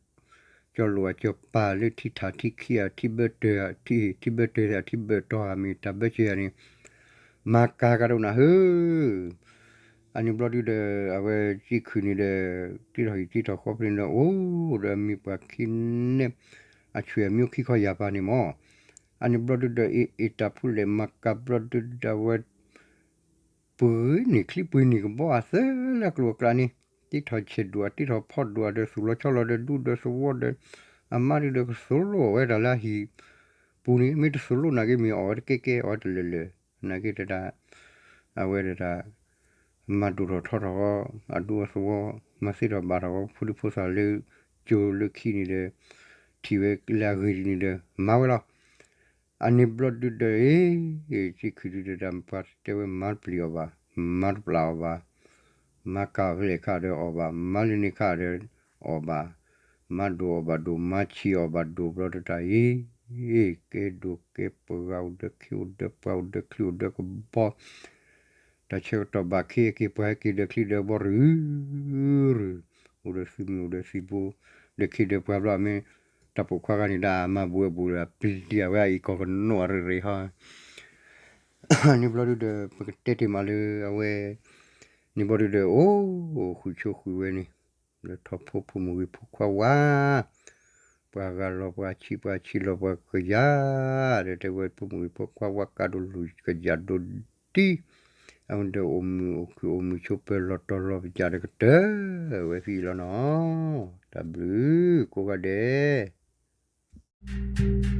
ကၠီၤလိာ်အကၠီၤပၤလၢထံထးထံခံအထံဘၢတၢၤ ထံဘၢတၢၤအထံဘၢတီၤဧါ မ့ၢ်တၢ်ဘၢစၢၤဧါန့ၣ် မၤကၤကဒီးနၤဧၢ, အန့ၣ်ဘျီဒုဒီး အဝဲကံၣ်ခုၣ်န့ၣ်ဒီး တံၢ်ထီၣ်ဟံၣ်တံၢ်ထီၣ်ဃီဖဲန့ၣ်ဒီး အိၣ်ဒီးအမံၤပှၤခံနဲၣ် အဆွေမျိုးခံခီယၢ်ပၤန့ၣ်မး, အန့ၣ်ဘျီဒုဒီးအ့ၣ်တၢ်ဖူးလဲၣ်မၤကၤဘျီဒုဒီးအဝဲ ပှ့ၤန့ၢ်ချံပှ့ၤန့ၢ်ကဘီအသၢလၢအကျိၤအကျဲန့ၣ်, တံၢ်ထီၣ်ဆဲးဒိၣ် တံၢ်ထီၣ်ဖီဒိၣ်ဒီးသူၣ်လီၤဆီလီၤဒီးဒူဒီးသဝီဒီး အမါဒုဒီးကသိၣ်လိအီၣ်ဝဲတၢ်လၢအဟံၣ်ပူၤန့ၣ် မ့ၢ်တသိၣ်လိနာ်က့ မ့ၢ်အီၣ်ဝဲတကဲကဲ အီၣ်ဝဲတလၢာ်လၢာ်, နာ်က့တဒၣ် အဝဲဒၣ် မၤဒိၣ်ထီၣ်ထီထီၣ် အဒူအသဝီ မၤသ့ထီၣ်ဘၣ်ထီၣ် ဖိဒံဖိသၣ်လၢ ကၠိလၢခံန့ၣ်ဒီး ထံၣ်ဝဲလၢအဂ့ၤဒ်န့ၣ်ဒီး မၤဝဲလီၤ. အန့ၣ်ဘျီဒုဒီး အ့ ကံၣ်ခုၣ်ဒုဒီးတၢ်ပှၤတဲဝဲ မၤတပျံၤအီၤဘၣ်, မၤတပျၢ်အီၤဘၣ်, မၤကၤဖဲလဲၣ်ခါဒီးအီၣ်ဘၣ်, မၤလၢန့ၣ်ခါဒီးအီၣ်ဘၣ်, မၤဒိၣ်အီၣ်ဘၣ်ဒိၣ်, မၤဆံးအီၣ်ဘၣ်ဒိၣ်ဘျီဒီးတၢ်အံၤ ကဲဒိၣ်ကဲပှၤအိၣ်ဒီးခ့အိၣ်ဒီးပှၤအိၣ်ဒီးချံအိၣ်ဒီးကဘီ တၢ်ဆၢကတီၢ်ဘၣ်ခ့အက့ၤပှၤဟဲက့ၤဒီးချံဒီးကဘီ ရူၤရူၤ အိၣ်ဒီးသုးမုၢ်အိၣ်ဒီးသုးဘိ ဒီးခ့ဒီးပှၤဘျီ မ့ၢ်တၢ်ပိာ်ခွါဂၤန့ၣ်ဒၣ် မၤဘူးအဘူးဒီး ပျံၤအဝဲအံၤကီၢ်ကနီၣ်အရ့ရ့ဟီ န့ၣ်ဘျီဒုဒီး ပကတဲတ့ၢ်မးလၢအဝဲ န့ၣ်ဘျီဒုဒီး အိၣ်ဃုာ်ဆိဃုာ်ဝဲန့ၣ် လၢထီၣ်ဖိဖိမုၣ်ဂ့ၤဖိခွါဝါ ပှၤဂၤလီၤပှၤဆံး ပှၤဆံးလီၤပှၤကယၤ ဒီးတဲဝဲဖိမုၣ်ဂ့ၤဖိခွါဝါ ကးဒိၣ်လူၤကယၤဒိၣ်ဒံး အဝဲဒီးအိၣ်မုာ်အိၣ်ခုၣ်အိၣ်မုာ်ဆိးပၢၤ လီၤတီၤလီၤပယၢ်ဒီးကတၢၢ်ဝဲဖဲအံၤလီၤနီၤ. တၢ်ဘျုးကိးဂၤဒဲး